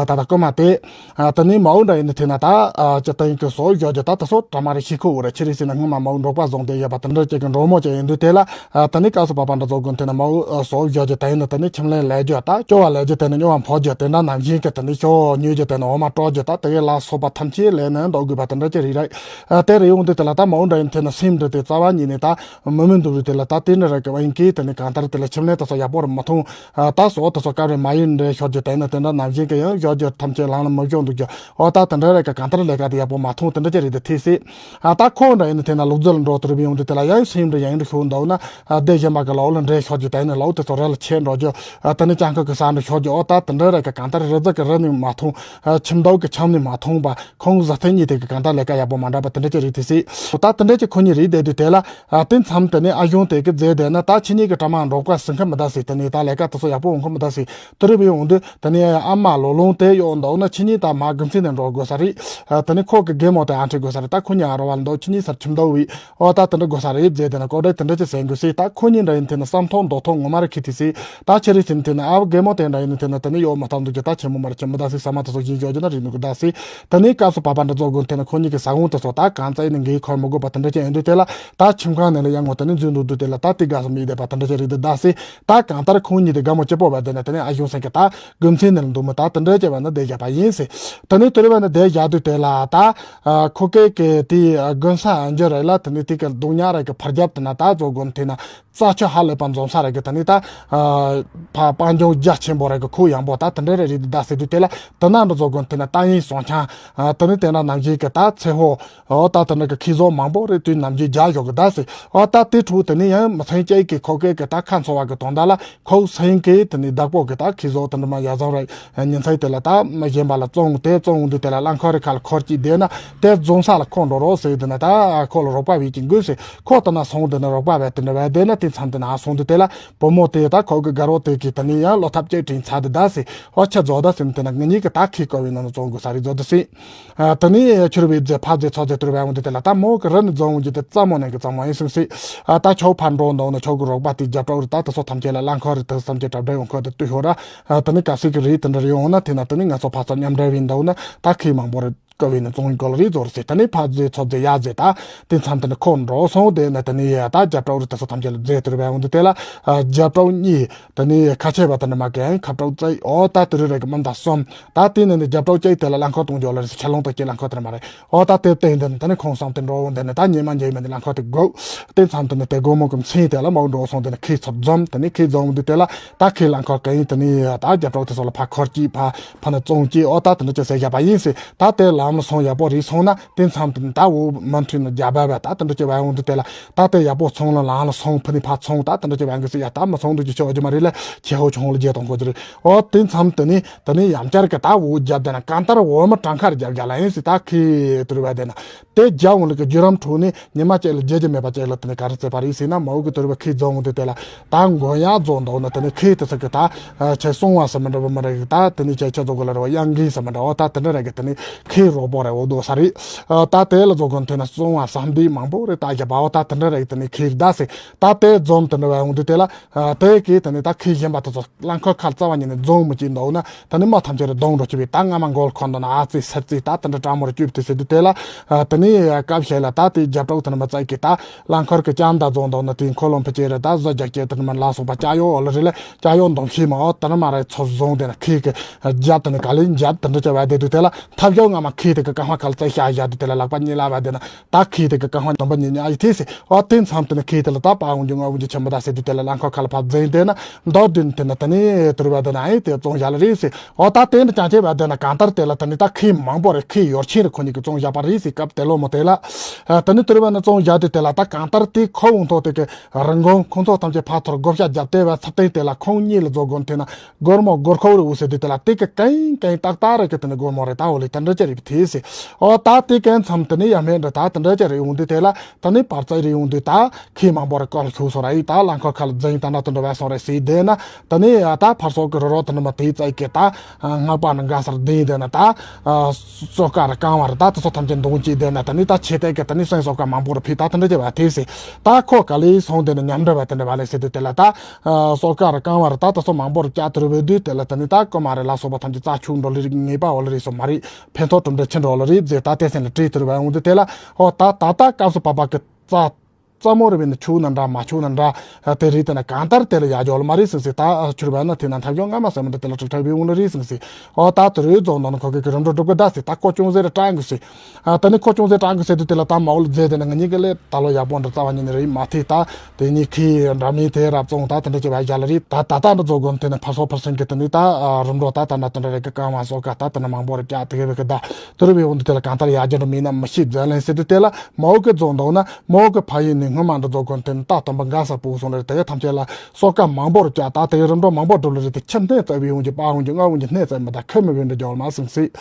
ད་ད་ཀོ་མ་དེ། ཨ་ད་ནི་མའུ་འདྲ་ཡིན་ན་དེ་ན་ད་ཨ་ཅི་ད་ཡིན་གི་སོ་བཞག་རྒྱུ་ད་ད་སོ་གྲ་མ་རེ་ཤི་ཁོ་འུ་ར་ཆི་རེད་ཟེར་ན་སྔོན་མ་མའུ་འབྲོག་པ་བཟུང་དེ་ཡོད་པ་དེ་འདྲ་ཅིག་གི་འབྲོག་མོ་ཅིག་ཡིན་དུས་དེ་ལ་ཨ་ད་ནི་སྐབས་སུ་བབ་པ་འདྲ་བཟོ་དགོས་དེ་ན་མའུ་ཨ་སོ་བཞག་རྒྱུ་ད་ཡིན་ན་ད་ནི་ཁྱིམ་ལས་ལས་རྒྱུ་ད་སྐྱོ་བ་ལས་རྒྱུ་དེ་ནི་སྨྱོ་བ་འཕོ་རྒྱུ་དེ་འདྲ་ནམ་བཞིན་གི་ད་ནི་ཤོ་ཉོས་རྒྱུ་དེ་ནི་འོ་མ་སྤྲོ་རྒྱུ་ད་དེ་གི་ལ་སོགས་པ་ཐམས་ཅད་ལས་ནི་འདུག་དགོས་པ་དེ་འདྲ་ཅིག་རེད་རེད། ཨ་དེ་རེད་ཡོང་དུས་དེ་ལ་ད་མའུ་འདྲ་ཡིན་དེ་ན་སེམས་འདྲ་དེ་རྩ་བ་ཉིད་ནས་ད་མི་མི་འདུག་རེད། དེ་ལ་ད་དེ་འདྲ་རེད་གི་བ་ཡིན་གི་དེ་ནི་གང་ལྟར་དེ་ལ་ཁྱིམ་ལས་ད་སོ་ཡག་པོ་ར་མ་མཐོང་། ཨ་ད་སོ་ད་སོ་ཀ་རེ་མ་ཡིན་འདྲ་ཤོར་རྒྱུ་དེ་ནི་དེ་འདྲ་ནམ་བཞིན་གི་ཡང་ཤོར་རྒྱུ་ཐམས་ཅད་ལང་ལ་མི་ཤོར་འདུག་རྒྱུ། ཨོ་ད་དེ་འདྲ་རེད་གི་གང་ལྟར་ལས་ཀ་དེ་ཡག་པོ་མ་མཐོང་དེ་འདྲ་ཅི་རེད་དེ་ཐེ་སྲིད། ཨ་ད་ཁོ་འདྲ་ཡིན་ན་དེ་ན་ལུག་རྫི་ལ་འགྲོ་དུར་བི་ཡོང་དུས་དེ་ལ་ཡང་སེམས་འདྲ་ཡང་འདྲ་ཤོར་འདུག་ན། ཨ་སྡེ་གཞན་པ་གི་ལའོ་ལ་འདྲ་ཤོར་རྒྱུ་དེ་ནི་ལའོ་དེ་ཚོ་རེ་ལ་ཆད་འགྲོ་རྒྱུ། ཨ་དེ་ནི་སྤྱང་ཀི་གི་ས་འདྲ་ཤོར་རྒྱུ། ཨོ་ད་དེ་འདྲ་རེད་གི་གང་ལྟར་རི་རྫི་གི་རི་ནི་མ་མཐོང་། ཨ་ཁྱིམ་བདག་གི་ཁྱམས་ནི་མ་མཐོང་པ། ཁོང་བཟའ་ཚང་གཉིས་དེ་གི་གང་ལྟར་ལས་ཀ་ཡག་པོ་མ་འདྲ་བ་དེ་འདྲ་ཅིག་རེད་དེ་སྲིད། ད་དེ་འདྲ་ཅིག་ཁོ་གཉིས་རེད་བསྡད་དུས་དེ་ལ། ཨ་དེ་མཚམས་དེ་ནས་ཨ་གཞུང་དེ་གི་མཛད་བསྡད་ན་ད་ཁྱེད་གཉིས་ཀྱི་གྲ་མ་འབྲོག་པ་ སེམས་ཁམས་མི་འདྲ་ཟེར། དེ་ནས་ད་ལས་ཀ་དེ་ཚོ་ཡག་པོ་འོང་ཁོ་མི་འདྲ་ཟེར། དེ་རེད་པའི་འོང་དུས་དེ་ནས་ཨ་མ་ལོ་ལོང་དེ་ཡོད་འདུག་ན་ཁྱེད་གཉིས་ད་མ་དགེ་མཚན་ནས་འགྲོ་དགོས་ས་རེད། ཨ། དེ་ནས་ཁོ་གི་རྒན་མོ་དེ་ཨ་འཁྲིད་དགོས་ས་རེད། ད་ཁོ་གཉིས་ཨ་རོ་བ་ལ་འདུག་ཁྱེད་གཉིས་སར་ཁྱིམ་འདུག་བས། ཨོ་ད་དེ་འདྲ་དགོས་ས་རེད་ཟེར། དེ་ན་ཀོ་ཌེ་དེ་འདྲ་ཅི་ཟེར་དགོས་ཟེར། ད་ཁོ་གཉིས་འདྲ་ཡིན་དེ་ན་བསམ་ཐོག་འདོད་ཐོག་ངོ་མ་རེད་ཁི་ཐི་ཟེར། ད་ཁྱེད་རེད་ཟེར་དེ་ན་ཨ་རྒན་མོ་དེ་འདྲ་ཡིན་དེ་ན་དེ་ནས་ཡོད་མ་ཐག་འདུག་གི། ད་ཆེན་མོ་མ་རེད་ཁྱིམ་མི་ད་ཟེར། ཟ་མ་དེ་ཚོ་ཡིན་ཞོག་རྒྱུ་ན་རེད་འདུག་གི་ད་ཟེར། དེ་ནས་སྐབས་སུ་བབ་པ་འདྲ་རྫོགས་དགོས་དེ་ན་ཁོ་གཉིས་ཀྱི་ས་བོན་དེ་ཚོ་ད་གང་ཙམ་ཡིན་ན་འགའི་འཁོར་མི་དགོས་པ་དེ་འདྲ་ཅི་ཡིན་དུས་དེ་ལ། ད་ཁྱིམ་ཁང་ནས་ལ་ཡང་ངོ་དེ་ནས་འཛུལ་འདུག་དུས་དེ་ལ་ད་དེ་དགའ་སོ་མི་བསྡད་པ་དེ་འདྲ་ཅི་རེད་འདུག་ད་ཟེར། ད་གང་ལྟར་ཁོང་གཉིས་དེ་དགའ་མོ་སྐྱིད་པོ་བ་དེ་ན་དེ་ནས་ཨ་གཞུང་སེང་གི་ད་དགེ་མཚན་ནས་ལ་འདུག་མི་ད་དེ་འདྲ་ཅི་བ་ན་བསྡད་བཞག་པ་ཡིན་ཟེར། དེ་ནས་དེ་རེད་བ་ན་བསྡད་བཞག་དུས་དེ་ལ་ད། ཨ། ཁོ་སྐད་ཀྱི་དེའི་དགུན་ས་ཨ་འཇོ་རེད་ལ། དེ་ནས་དེ་ག་རྡུང་ཉག་རེད་གི་ཕར་རྒྱབ་དེ་ན་ད་རྫོགས་དགོས་དེ་ན་རྩྭ་ཆུ་ཧ་ལས་པ་འཛོམས་ས་རེད་གི། དེ་ནས་ད། ཨ། ཕ་སྤང་ལྗོངས་རྒྱ་ཆེན་པོ་རེད་གི། ཁོ་ཡངས་པོ་ད་དེ་འདྲ་རེད་རེད་ད་ཟེར་དུས་དེ་ལ། དེ་ན་འདྲ་རྫོགས་དགོས་དེ་ན་ཏ་ཡིན་སོང་ཆང་། ཨ། དེ་ནས་དེ་ན་ནམ་རྒྱུན་གི་ད་ཚེ་ཧོ། ཨོ་ད་དེ་ན་གི་ཁི་བཟོ་མང་པོ་རེད་དུས་ནམ་རྒྱུན་རྒྱ་ཞོག་གི་ད་ཟེར། ཨོ་ད་དེ་ཕྲུག་དེ་ནས་ཡང་མི་ཚན་གཅིག་གི་ཁོ་སྐད་གི་ད་ཁ་འཚོ་བ་གི་དོན་དག་ལ། ཁོ་སེང་གེ་དེ་ནི་བདག་པོ་གི་ད་ཁི་བཟོ་དེ་འདྲ་མ་ཡ་བཟང་རེད། ཉིན་མཚན་དེ་ལ་ད་མ་གཞན་པ་ལ་བཙོང་དེ་བཙོང་འདི་དེ་ལ་རླངས་འཁོར་རི་ཁ་ལ་འཁོར་གྱིས་བསྡད་ན་དེ་རྫོང་ས་ལ་ཁོ་འགྲོ་རོགས་ཟེར་དེ་ན་ད་ཁོ་ལ་རོགས་པ་བྱེད་ཀྱི་དགོས་ཟེར། ཁོ་དེ་ན་སོང་དེ་ན་རོགས་པ་བྱས་དེ་འདྲ་བྱས་བསྡད་ན་དེ་མཚམས་དེ་ན་སོང་དུས་དེ་ལ་བུ་མོ་དེ་ད་ཁོ་གི་དགའ་རོགས་དེ་གི་དེ་ནི་ཡང་བློ་ཐབས་ཅིག་དྲན་ཚར་དེ་ད་ཟེར། ཨོ་ཁྱེད་རྫོགས་ད་ཟེར་ནི་དེ་ན་ངེད་གཉིས་ཀྱི་ད་ཁི་བསྐོ་བའི་ནང་ན་བཙོང་དགོས་ས་རེད་རྫོགས་དེ་ཟེར། ཨ། དེ་ནས་ཁྱོད་བས་རྫས་ཕ་རྫས་ཚོ་རྫས་དུར་བས་འོང་དུས་དེ་ལ་ད་མོ་གི་རི་ནས་རྫོང་འོང་རྒྱུ་དེ་རྩ་མོ་ནས་གི་རྩ་མོ་ཡིན་སེམས་སྲིད། ཨ། ད་ཁྱོད་ཕར་འགྲོ་འདུག་ན་ཁྱོད་གི་རོགས་པ་དེ་རྒྱབ་གྲོགས་རེད། ད་དེ་ཚོ་ཐམས་ཅད་ལ་རླངས་འཁོར་རེད། དེ་ཚོ་ཐམས་ཅད་གྲབས་འདྲ་ཡོང་ཁོ་དེ་ལྟོས་ཤོག་ར། ཨ། དེ་ནས་ག་ཟིག་གི་རེད་དེ་འདྲ་རེད་ཡོང་ན་དེ་ན་དེ་ནས་ང་ཚོ་ཕ་ཚོ་མཉམ་འབྲེལ་བས་འདུག་ན་ད་ཁི་མང་པོ་རེད་བསྐོ་བས་ནས་བཙོང་གི་ལ་རེད་རྫོགས་རེད་ཟེར། དེ་ནས་ཕ་རྫས་ཚོ་རྫས་ཡ་རྫས་ད་དེ་མཚམས་དེ་ནས་ཁོ་འགྲོ་སོང་དེ་ན་དེ་ནས་ཡ་ད་རྒྱབ་གྲོགས་རེད། དེ་ཚོ་ཐམས་ཅད་ལ་རྫས་དུར་བས་འོང་དུས་དེ་ལ། ཨ། རྒྱབ་གྲོགས་གཉིས། དེ་ནས་ཁ་ཆེ་བ་དེ་འདྲ་མ་གན་ཁ་གྲོགས་རྩེ་ཨོ་ད་དེ་རུ་རེ་གི་མི་འདའ་སོམ། ད་དེ་ནས་ནི་རྒྱབ་གྲོགས་གཅིག་དེ་ལ་རླངས་འཁོར་གཏོང་རྒྱུ་ལ་རེ་ཆ་ལོང་དུ་སྐྱེ་རླངས་འཁོར་དེ་འདྲ་མ་རེད། ཨོ་ད་དེ་བསྟན་དེ་ནི་དེ་ནས་ཁོང་སོང་དེ་འགྲོ་འོང་དེ་ནི་ད་ཉི་མ་ཉི་མ་ནི་རླངས་འཁོར་དེ་དགོས། དེ་མཚམས་དེ་ནི་དེ་དགོང་མོ་གི་མཚན་དེ་ལ་མོ་འགྲོ་སོང་དེ་ནི་ཁི་ཚོ་འཛོམས། དེ་ནི་ཁི་འཛོམས་དུས་དེ་ལ་ད་ཁི་རླངས་འཁོར་གན་དེ་ནི་ད་རྒྱབ་གྲོགས་དེ་ཚོ་ལ་ཕ་འཁོར་གྱིས་ཕ་ཕ་ནི་བཙོང་གྱིས་ཨོ་ད་དེ་འདྲ་ཅི་ཟེར་བཞག་པ་ཡིན་ཟེར། ད་དེ་ལམ་ལ་སོང་ཡག་པོ་རེད་སོང་ན་དེ་མཚམས་དེ་ནི་ད་འོ་མ་འཁྲུལ་ན་རྒྱ་བལ་བལ་ད་དེ་འདྲ་ཅི་བལ་འོང་དུས་དེ་ལ། ད་ལྟ་ཡག་པོ་ཚོང་ལ་ལང་ལ་སོང་ཕུ་ནི་ཕ་ཚོང་ད་དེ་འདྲ་ཅི་བན་གི་སི་ཡ་ད་མ་ཚོང་དུ་ཅི་ཆོག་ཅི་མ་རེད་ལ་ཁྱེད་ཧོ་ཆུང་ལ་རྗེས་གཏོང་དགོས་ཀྱི་རེད། ཨོ་དེ་མཚམས་དེ་ནི་དེ་ནི་ཡང་བསྐྱར་གི་ད་འུ་རྒྱབ་དེ་ན་གང་ལྟར་འོ་མ་གྲངས་ཁར་རྒྱབ་རྒྱ་ལ་ཡིན་སི་ད་ཁི་དུར་བ་དེ་ན་དེ་རྒྱ་འོང་ལ་གི་རྒྱུ་རམ་འཕྲུག་ནི་ཉི་མ་ཅིག་ལ་རྒྱལ་རྒྱུ་མེད་པ་ཅིག་ལ་དེ་ནི་ག་རེ་བྱེད་པ་རེད་སི་ན་མ་འུ་གི་དུར་བ་ཁི་རྫོང་དེ་དེ་ལ་ད་མགོ་ཡང་རྫོང་འདུག་ན་དེ་ནི་ཁི་དེ་ཚ་གི་ད་ཆེ་སོང་བ་ས་མི་འདྲ་བ་མ་རེད་གི་ད་དེ་ནི་ཆེ་ཆེ་རྫོང་གི་ལ་རེ་བ་གཡང་གིན་ས་མི་འདྲ་བ་ད་དེ་འདྲ་རེད་གི་དེ་ནི་ཁི་རོགས་པོ་རེད་འོ་འདུག་ས་རེད། ད་དེ་ལ་རྫོང་གི་དེ་ན་སོང་བ་ས་འདི་མང་པོ་རེད་ད་རྒྱ་བ་བ་ད་དེ་འདྲ་རེད་གི་དེ་ནི་ཁི་རེད་ད་སི། ད་དེ་འཛོམས་དེ་འདྲ་བ་ཡོང་དུས་དེ་ལ། ཨ། དེ་གིས་དེ་ནས་ད་ཁི་གཞན་པ་དེ་ཚོ་རླངས་འཁོར་ཁ་རྩ་བ་ཉིད་ནས་རྫོང་མི་གཅིག་འདུག་ན་དེ་ནས་མ་ཐམས་ཅད་རེ་གདོང་འགྲོ་གི་བས་ད་སྔ་མ་མགོ་ཁོ་འདུག་ན་ཨ་ཙི་སེ་ཙི་ད་དེ་འདྲ་དྲང་མོར་བཅུག་དེ་ཟེར་དུས་དེ་ལ། ཨ། དེ་ནས་སྐབས་ཤིག་ལ་ད་དེ་རྒྱབ་གྲོགས་དེ་ནས་མི་ཚད་ཀྱི་ད་རླངས་འཁོར་གི་ལྕམ་ད་རྫོང་འདུག་ན་དེ་འཁོར་ལོ་ཕི་ཅེ་རེ་ད་བཟོ་རྒྱག་ཀྱི་དེ་ནས་མི་ལ་སོགས་པ་ལྕགས་ཡོག་འོ་ལ་རེ་ལ་ལྕགས་ཡོག་འདོམ་ཤེས་མ་འོ་དེ་ནས་མ་རེ་ཚོ་བཟུང་དེ་ན་ཁི་གི་རྒྱབ་དེ་ནས་ག་ལེ་རྒྱབ་དེ་འདྲ་བྱས་བ་དེ་དུས་དེ་ལ་ཐབས་ཤོག་སྔ་མ་ཁི་དེ་གི་རྐང་པ་ག་ལ་ཙེ་ཤ་བཞག་དུས་དེ་ལ་ལག་པ་གཉིས་ལ་བ་དེ་ན། ད་ཁི་དེ་གི་རྐང་པ་འདོམ་པ་ཉིད་ཉིད་ཨ་ཡི་ཐེ་སི། ཨོ་དེ་མཚམས་དེ་ནི་ཁི་དེ་ལ་ད་པ་འོང་རྒྱུ་ང་འོང་རྒྱུ་ཆེན་པོ་ད་སེ་དུ་དེ་ལ་རླངས་འཁོར་ཁ་ལ་ཕབ་འཛིན་དེ་ན་མདོར་བསྡུས་ནས་དེ་ན་དེ་ནི་དུར་བ་དེ་ན་ཨེ་དེ་བཙོང་བཞག་ལ་རེད་སི། ཨོ་ད་དེ་ནི་ཅང་ཆེ་བ་དེ་ན་གང་ལྟར་དེ་ལ་དེ་ནི་ད་ཁི་མང་པོ་རེད། ཁི་ཡོར་ཆེན་རེད་ཁོ་གཉིས་ཀྱི་བཙོང་བཞག་པ་རེད་སི། སྐབས་དེ་ལོ་མོ་དེ་ལ་ཨ་དེ་ནི་དུར་བ་ནི་བཙོང་བཞག་དུས་དེ་ལ་ད་གང་ལྟར་དེ་ཁོ་འོང་ཐོག་དེ་གི་རིན་གོང་ཁོང་ཚོ་ཐམས་ཅད་ཕར་ཐོར་བགོ་བཤའ་བརྒྱབ་སྟེ་བ་ཚབ་བརྟན་དེ་ལ་ཁོང་གཉིས་ལ་བཟོ་དགོས་དེ་ན། སྒོར་མོ་སྒོར་ཁོག་རེ་འུ་ཟེར་དུས་དེ་ལ་དེ་གི་གན་གན་ཏག་ཏག་རེ་གི་དེ་ནི་སྒོར་མོ་རེ་ད་འོ་ལེ་དེ་འདྲ་ཅི་རེད་ཐེ་སི། ཨོ་ད་དེ་གན་མཚམས་དེ་ནི་ཡ་མེད་འདྲ་ད་དེ་འདྲ་ཅི་རེ་ཡོང་དུས་དེ་ལ་དེ་ནི་བར་ཙ་རེ་ཡོང་དུས་ད་ཁི་མང་པོ་རེ་ཀོ་ལ་ཁྱུ་སོ་ར་ཡི་ད་རླངས་འཁོར་ཁ་ལ་འཛིན་ད་ན་དེ་འདྲ་བས་སོང་རེ་སི་དེ་ན་དེ་ནི་ད་ཕར་སོག་གི་རོ་རོ་དེ་ནི་མ་དེ་ཙ་གི་ད་སྔགས་པ་ནི་འགའ་སར་དེ་དེ་ན་ད་སོ་ཀ་ར་རྐང་བ་ར་ད་དེ་ཚོ་ཐམས་ཅད་འདོང་ཅི་དེ་ན་དེ་ནི་ད་ཆེ་དེ་གི་དེ་ནི་སེང་སོ་ཀ་མང་པོ་རེ་ཕི་ད་དེ་འདྲ་ཅི་བ་ཐེ་སི། ད་ཁོ་ག་ལེ་སོང་དེ་ནི་མཉམ་འདྲ་བ་དེ་འདྲ་བ་ལེ་སི་དེ་དེ་ལ་ད། ཨ་སོ་ཀ་ར་རྐང་བ་ར་ད་ད་སོ་མང་པོ་ར་བཅའ་དུར་བའི་དུས་དེ་ལ་ད་ནི་ད་ཀོ་མ་རེ་ལ་སོགས་པ་ཐམས་ཅད་རྩ་ཆུ་འགྲོ་ལེ་རིགས་ངེས་པ་འོ་ལེ་རེད་སོ་མ་རེད། ཕན་ཐོགས་གྲུབ་འབྲས་ཆེ་འགྲོ་ལེ་རེད་ཟེར་ད་དེ་སེམས་ལ་བྲིས་དུར་བའི་འོང་དུས་དེ་ལ་ཨོ་ད་ད་ད་སྐབས་སུ་བབ་པ་གི་རྩ་རྩ་མོ་རེ་བས་ན་ཆུ་ན་འདྲ་མ་ཆུ་ན་འདྲ་དེ་རེད་དེ་ན་གང་ལྟར་དེ་ལ་ཡ་འཇོག་ལ་མ་རེད་ཟེར་ཟེར་ད་ཆུར་བས་ན་དེ་ན་ཐབས་ཡོང་ང་མ་ཟེར་མ་འདི་དེ་ལ་གྲུབ་འབྲས་བའི་འོང་ལེ་རེད་ཟེར་ཟེར་ཨོ་ད་དུར་བའི་རྫོང་ནང་ཁོ་གི་རིམ་གྲོ་སྒྲུབ་གི་ད་ཟེར་ད་ཀོ་ཅུང་ཟེར་ར་ཀྲང་གི་ཟེར། ཨ་ད་ནི་ཁོ་ཅུང་ཟད་གྲང་གི་ཟེར་དུས་དེ་ལ་ད་མ་འོ་ལ་མཛེས་དེ་ན་ང་གཉིས་ཀྱི་ལས་ད་ལོ་ཡག་པོ་འདྲ་རྩ་བ་ཉིད་ནས་རེད་མ་ཐེ་ད་དེ་གཉིས་ཁའི་འདྲ་མིན་དེ་རབ་བཙོང་ད་དེ་འདྲ་ཅི་བ་ཡ་ལ་རེད། ད་ད་ད་འདྲ་རྫོགས་དགོས་དེ་ནི་ཕར་སོ་ཕར་སེང་གི་དེ་ནི་ད་རིམ་གྲོ་ད་ད་ན་དེ་འདྲ་རེད་གི་རྐང་བ་སོ་ག་ད་དེ་ན་མང་པོ་རེད་ཀྱ་དེ་གི་བེ་གི་ད་དུར་བའི་འོང་དུ་དེ་ལ་གང་ལྟར་ཡ་རྒྱ་འདྲ་མིན་ན་མི་ཤེས་མཛད་ལན་ཟེར་དུས་དེ་ལ་མ་འོ་གི་རྫོང་འདུག་ན་མ་འོ་གི་ཕ་ཡིན་ནི། སྔོན་མ་འདི་ཚོ་ཀུན་དེ་ནི་ད་སྟོན་པ་མགར་ས་པོ་སོང་ལ་རེད། དེ་ག་ཐམས་ཅད་ལ་སོ་ཀ་མང་པོར་བཅག་ད་དེ་ག་རིམ་གྲོ་མང་པོ་སྒྲུབ་ལ་རེད། དེ་ཁྱིམ་སྣེ་བཙལ་བའི་ཡོང་གི་པ་ཡོང་གི་ང་ཡོང་གི་སྣེ་བཙལ་མི་ད་ཁོ་མི་བེད་འདྲ་རྒྱོལ་མ་སོང་སྲིད།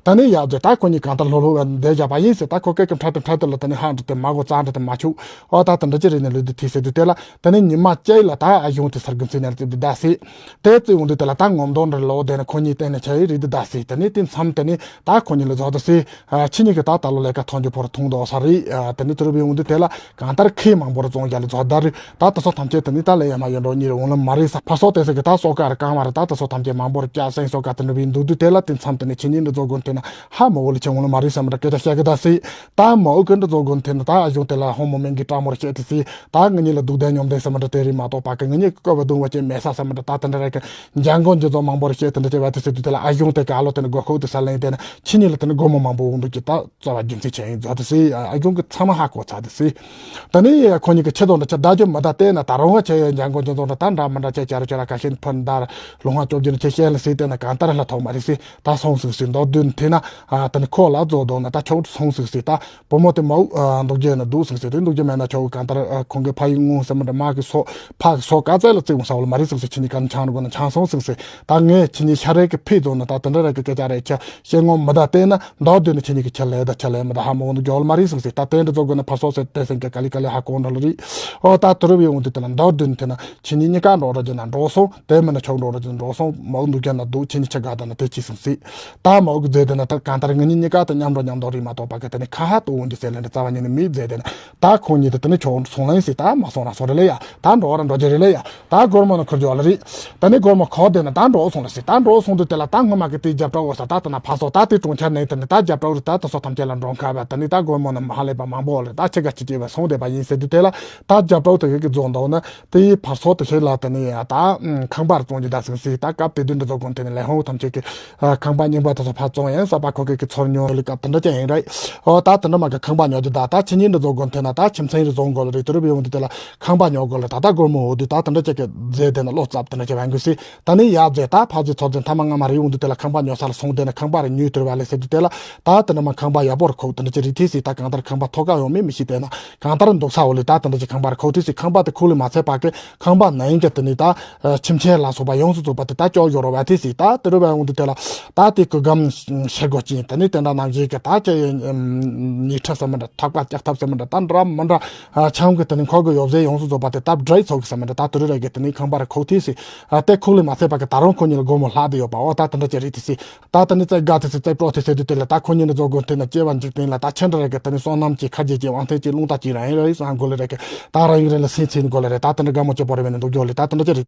ད་ནི་ཡག་ཚེ་ད་ཁོ་གཉིས་གང་ལྟར་ལྷོད་ལྷོད་བསྡད་བཞག་པ་ཡིན་ཟེར། ད་ཁོ་སྐད་ཀྱི་འཕྲལ་དུ་འཕྲལ་དུ་ལ་ད་ནི་ཧ་འདྲི་དེ་མ་གོ་རྩ་འདྲི་དེ་མ་ཆུག་ཨོ་ད་དེ་འདྲ་ཅི་རེད་ནས་ལུས་དེ་ཐིག་ཟེར་དུས་དེ་ལ་ད་ནི་ཉི་མ་གཅིག་ལ་ད་ཨ་གཞུང་དེ་ས་དགུན་ཚེ་ནས་ལ་དེ་བདའ་སྲིད། དེ་བརྩིས་འོང་དུས་དེ་ལ་ད་ངོམ་དོན་འདྲ་ལོ་དེ་ནི་ཁོ་གཉིས་བསྟན་ནས་ཆ་ཡི་རིགས་དེ་བདའ་སྲིད། དེ་ནི་དེ་མཚམས་དེ་ནི་ད་ཁོ་གཉིས་ལ་རྫོགས་ད་སྲིད། ཨ་ཁྱེད་གཉིས་ཀྱིས་ད་ད་ལོ་ལས་ཀ་ཐོན་རྒྱུ་ཕོར་ཐུང་དོག་ས་རེད། ཨ་དེ་ནི་དུ་རུ་བའི་འོང་དུས་དེ་ལ་གང་ལྟར་ཁེ་མང་པོར་བཙོང་རྒྱ་ལ་རྫོགས་ད་རེད། ད་ད་སོ་ཐམས་ཅད་དེ་ནི་ད་ལས་ཡ་མ་ཡོད་འགྲོ་གཉིས་རེ་འོང་ལ་མ་རེད་ས། ཕར་སོ་དེ་ཟེར་གི་ད་སོ་ཀ་ར་གང་བ་ར་ད་ད་སོ་ཐམས་ཅད་མང་པོར་བཅག་སེང་སོ་ཀ་དེ་འདྲ་བའི་འདུག་དུས་དེ་ལ་དེ་མཚམས་དེ་ནི་ཁྱེད་གཉིས་འདི་རྫོགས་དགོན་དེ་ན་ཧ་མ་འོ་ལ་ཁྱེད་འོང་ལ་མ་རེད་ས་མ་འདྲ་སྐད་ཆ་བཤད་གི་ད་སྲིད། ད་མ་འོ་ཀི་འདི་རྫོགས་དགོན་དེ་ན་ད་ཨ་གཞུང་དེ་ལ་ཧོ་མོ་མིན་གི་སྤྲང་མོར་བཤད་དེ་སྲིད། ད་ང་གཉིས་ལ་སྡུག་ལྡན་སྙོམ་ལྡན་ས་མ་འདྲ་དེ་རེད་མ་གཏོགས་པ་གི་ང་གཉིས་ཀྱི་ཀོ་བ་བརྡུང་བ་ཅན་མེད་ས་ས་མ་འདྲ་ད་དེ་འདྲ་རེད་གི་འཇང་དགོན་འདི་རྫོགས་མང་པོར་བཤད་དེ་འདྲ་བྱས་པ་དེ་སྲིད་དུས་དེ་ལ་ཨ་གཞུང་དེ་ག་ལོ་དེ་ནི་སྒོ་ཁོག་དེ་ས་ལེན་དེ་ན་ཁྱེད་གཉིས་ལ་དེ་ནི་སྒོ་མོ་མང་པོ་འོང་འདུག་གི་ད། རྩ་བ་རྒྱུ་མཚན་ཆེ་ཡིན་རྫོགས་དུ་སྲིད། ཨ་གཞུང་གི་ཚང་མ་ཧ་གོ་ཚར་དུ་སྲིད། ད་ནི་ཡ་ཁོ་གཉིས་ཀྱི་ཆེད་དུ་འདྲ་ཆ་བདག་རྒྱུ་མི་ད་བལྟས་ན་ད་རུང་ང་ཆེ་ཡ་འཇང་དགོན་ཆེན་ཚོགས་འདྲ་ད་འདྲ་མི་འདྲ་ཆེ་བྱ་རུ་ཆེ་ར་ཁ་ཤས་ཕུན་ད་ར་ལོ་ཧང་བཅོ་བརྒྱད་ནི་ཆེ་བཤད་ལ་སྲིད་བལྟས་ན་གང་ལྟར་ལ་ཐོག་མ་རེད་སྲིད། ད་སོང་ཟིག་སྲིད་མདོར་བསྡུས་ནི་དེ་ན་ཨ་ད་ནི་ཁོ་ལ་རྫོགས་དོ་ན་ད་ཆོག་སོང་ཟིག་སྲིད། ད་བུ་མོ་དེ་མའུ་ཨ་འདུག་རྒྱུ་ན་འདུག་ཟིག་སྲིད་དེ་འདུག་རྒྱུ་མེད་ན་ཆོག་གང་ལྟར་ཨ་ཁོང་གི་ཕ་ཡི་ངུ་ཟེར་མི་འདྲ་མ་གི་སོ་ཕ་གི་སོ་ག་ཚད་ལ་བརྩིགས་འོང་ས་བ་ལ་མ་རེད་ཟིག་སྲིད། ཁྱེད་གཉིས་ཀ་ནི་ཆང་འགོ་ན་ཆང་སོང་ཟིག་སྲིད། ད་ངས་ཁྱེད་གཉིས་ཤ་རེ་གི་ཕི་རྫོགས་ན་ད་དེ་འདྲ་རེ་གི་སྐད་ཆ་རེ་ཆ་ཤེས་ངོ་མི་ད་བལྟས་ན། མདོར་བསྡུས་ནས་ཁྱེད་གཉིས་ཀྱི་ཆེད་ལས་ད་ཆེད་ལས་མི་ད་ཧ་མ་འོང་དུ་རྒྱལ་མ་རིག་སོང་ཟིག། ད་དེ་འདྲ་ཚོ་དགོས་ན་ཕར་སོགས་ཟེར་དེ་སེང་གེ་ག་ལི་ག་ལི་ཧ་གོ་འགྲོ་ལ་རིག། ཨོ་ད་དུ་རུ་བའི་འོང་དུ་དེ་ལ་མདོར་བསྡུས་ནས་དེ་ན་ཁྱེད་གཉིས་གཉིས་ཀ་འགྲོ་ར་རྒྱུ་ན་འགྲོ་སོང་དེ་མིན་ན་ཆོག་འགྲོ་ར་རྒྱུ་ན་འགྲོ་སོང་མ་འོང་དུ་རྒྱུ་ན་འདུག་ཁྱེད་གཉིས་ཆ་ག་ད་ན་དེ་ཅི་སོང་ཟིག། ད་མ་འོང་གི་རྫས་དེ་ན་ད་གང་ལྟར་ང་གཉིས་གཉིས་ཀ་ད་མཉམ་འགྲོ་མཉམ་འདོར་རིག་མ་གཏོགས་པ་གི་དེ་ནི་ཁ་ཧ་ཏུ་འོང་གི་ཟེར་ལེ་འདྲ་རྩ་བ་ཉིད་ནི་མིའི་རྫས་དེ་ན་ད་ཁོང་གཉིས་དེ་དེ་ནི་ཆོག་སོང་ལ་ཡིན་ཟིག། ད་མ་སོང་ར་སོང་རེ་ལེ་ཡ། ད་འགྲོ་བ་ར་འགྲོ་རྒྱུ་རེད་ལེ་ཡ། ད་སྒོར་མོ་ནི་ཁུར་རྒྱུ་ལ་རེད། ད་ནི་སྒོར་མོ་ཁོ་དེ་ན་ད་འགྲོ་སོང་ལ་ཟེར། ད་འགྲོ་སོང་དུས་དེ་ལ་ད་སྔོན་མ་གི་དེའི་རྒྱབ་གྲོགས་འོ་ས་ད་ད་ན་ཕ་སོ་ད་དེ་གྲོང་ཁྱེར་ནས་དེ་ནི་ད་རྒྱབ་གྲོགས་རེད། ད་ད་སོ་ཐམས་ཅད་ལ་འགྲོ་ཁ་བ་ད་ནི་ད་སྒོར་མོ་ནི་ཧ་ལས་པ་མང་པོ་ལ་ད་ཆེ་ག་ཆེ་ཆེ་བ་སོང་བསྡད་པ་ཡིན་ཟེར་དུས་དེ་ལ་ད་རྒྱབ་གྲོགས་དེ་གི་གི་རྫོང་དང་ན་དེའི་ཕ་སོ་དེ་ཤེས་ལ་དེ་ནི་ད་ཁང་པར་བཙོང་རྒྱུ་ད་ཟིན་ཟིན། ད་སྐབས་དེ་དུས་འདི་ཚོ་དགོན་དེ་ནི་ལས་ཧོང་ཐམས་ཅད་ཀྱི་ཁང་པ་རྙིང་པ་དེ་ཚོ་ཕར་བཙོང་ཡང་ས་པ་ཁོ་གི་གི་ཚོར་ཉོ་ལི་སྐབས་དེ་འདྲ་ཅན་ཡིན་རེད། ཨོ་ད་དེ་འདྲ་མ་གི་ཁང་པ་ཉོ་རྒྱུ་ད་ད་ཁྱེད་གཉིས་འདི་ཚོ་དགོན་དེ་ན་ད་ཁྱིམ་ཚང་རེ་བཙོང་དགོས་ལ་རེད། དུ་རུ་བའི་འོང་དུས་དེ་ལ། ཁང་པ་ཉོ་དགོས་ལ་ད་ལྟ་སྒོར་མོ་འོ་དུས་ད་དེ་འདྲ་ཅིག་གི་རྫས་དེ་ན་བློ་རྩབ་དེ་འདྲ་ཅིག་ཡོང་དགོས་སྲིད། ད་ནི་ཡག་རྫས་ད་ཕ་རྫས་ཚོ་རྫས་མཐའ་མ་སྔ་མ་རེ་ཡོང་དུས་དེ་ལ་ཁང་པ་ཉོ་ས་ལ་སོང་དེ་ན་ཁང་པ་རེ་ཉོས་དུར་བ་ལས་ཟེར་དུས་དེ་ལ་ད་དེ་འདྲ་མ་ཁང་པ་ཡག་པོ་རེ་ཁུག་དེ་འདྲ་ཅིག་རིགས་ཐེ་སྲིད། ད་གང་ལྟར་ཁང་པ་ཐོག་ཁ་ཡོང་མེད་མི་ཤེས། དེ་ན་གང་ལྟར་འདུག་ས་འོ་ལི་ད་དེ་འདྲ་ཅིག་ཁང་པ་རེ་ཁུག་ཐེ་སྲིད། ཁང་པ་དེ་ཁུག་ལས་མ་ཚད་པ་གི་ཁང་པ་ནང་གི་དེ་ནི་ད་ཁྱིམ་ཆས་ལ་སོགས་པ་ཡོངས་སུ་རྫོགས་པ་དེ་ད་ཅོག་ཡོ་རོ་བ་ཐེ་སྲིད། ད་དེ་རུ་བ་ཡོང་དུས་དེ་ལ་ད་དེ་གི་སྒམ་ཤེལ་སྒོ་ཅན་དེ་ནི་དེ་འདྲ་ནང་བཞིན་གི་ད་ཅི་ཉི་ཁྲི་ཟེར་མི་འདྲ་ཐག་པ་ལྕགས་ཐབ་ཟེར་མི་འདྲ་ད་འདྲ་མི་འདྲ། ཨ་ཆང་གི་དེ་ནི་ཁོ་གི་ཡོ་བྱད་ཡོངས་སུ་རྫོགས་པ་དེ་སྟབས་བདེ་ཚོགས་ཀྱི་ཟེར་མི་འདྲ་ད་དུ་རུ་རེ་གི་དེ་ནི་ཁང་པ་རེ་ཁུག་ཐེ་སྲིད། ཨ་དེ་ཁུག་ལས་མ་ཚད་པ་གི་ད་རུང་ཁོ་གཉིས་ལ་སྒོར་མོ་ལྷག་དེ་ཡོད་པ་འོ་ད་དེ་འདྲ་ཅིག་རེད་དེ་སྲིད། ད་དེ་ནི་རྩེ་དགའ་དེ་སྲིད་རྩེ་སྤྲོ་དེ་ཟེར་དུས་དེ་ལ་ད་ཁོ་གཉིས་ནི་རྫོགས་དགོས་དེ་ན་སྐྱེ་བ་འཇིག་རྟེན་ལ་ད་ཆེ་འདྲ་རེ་གི་དེ་ནི་བསོད་ནམས་ཀྱི་ཁ་རྗེ་ཀྱི་དབང་ཐེན་གྱི་རླུང་རྟ་ཅིག་རང་ཡིན་རེ་བསམ་དགོས་ལེ་རེ་གི་ད་རང་ཡིན་རེ་ལ་སེམས་ཚེ་ནི་དགོས་ལེ་རེ་ད་དེ་འདྲ་དགའ་མོ་ཅིག་པོ་རེ་བས་ནི་འདུག་རྒྱུ་ལེ་ད་དེ་འདྲ་ཅིག་རེད།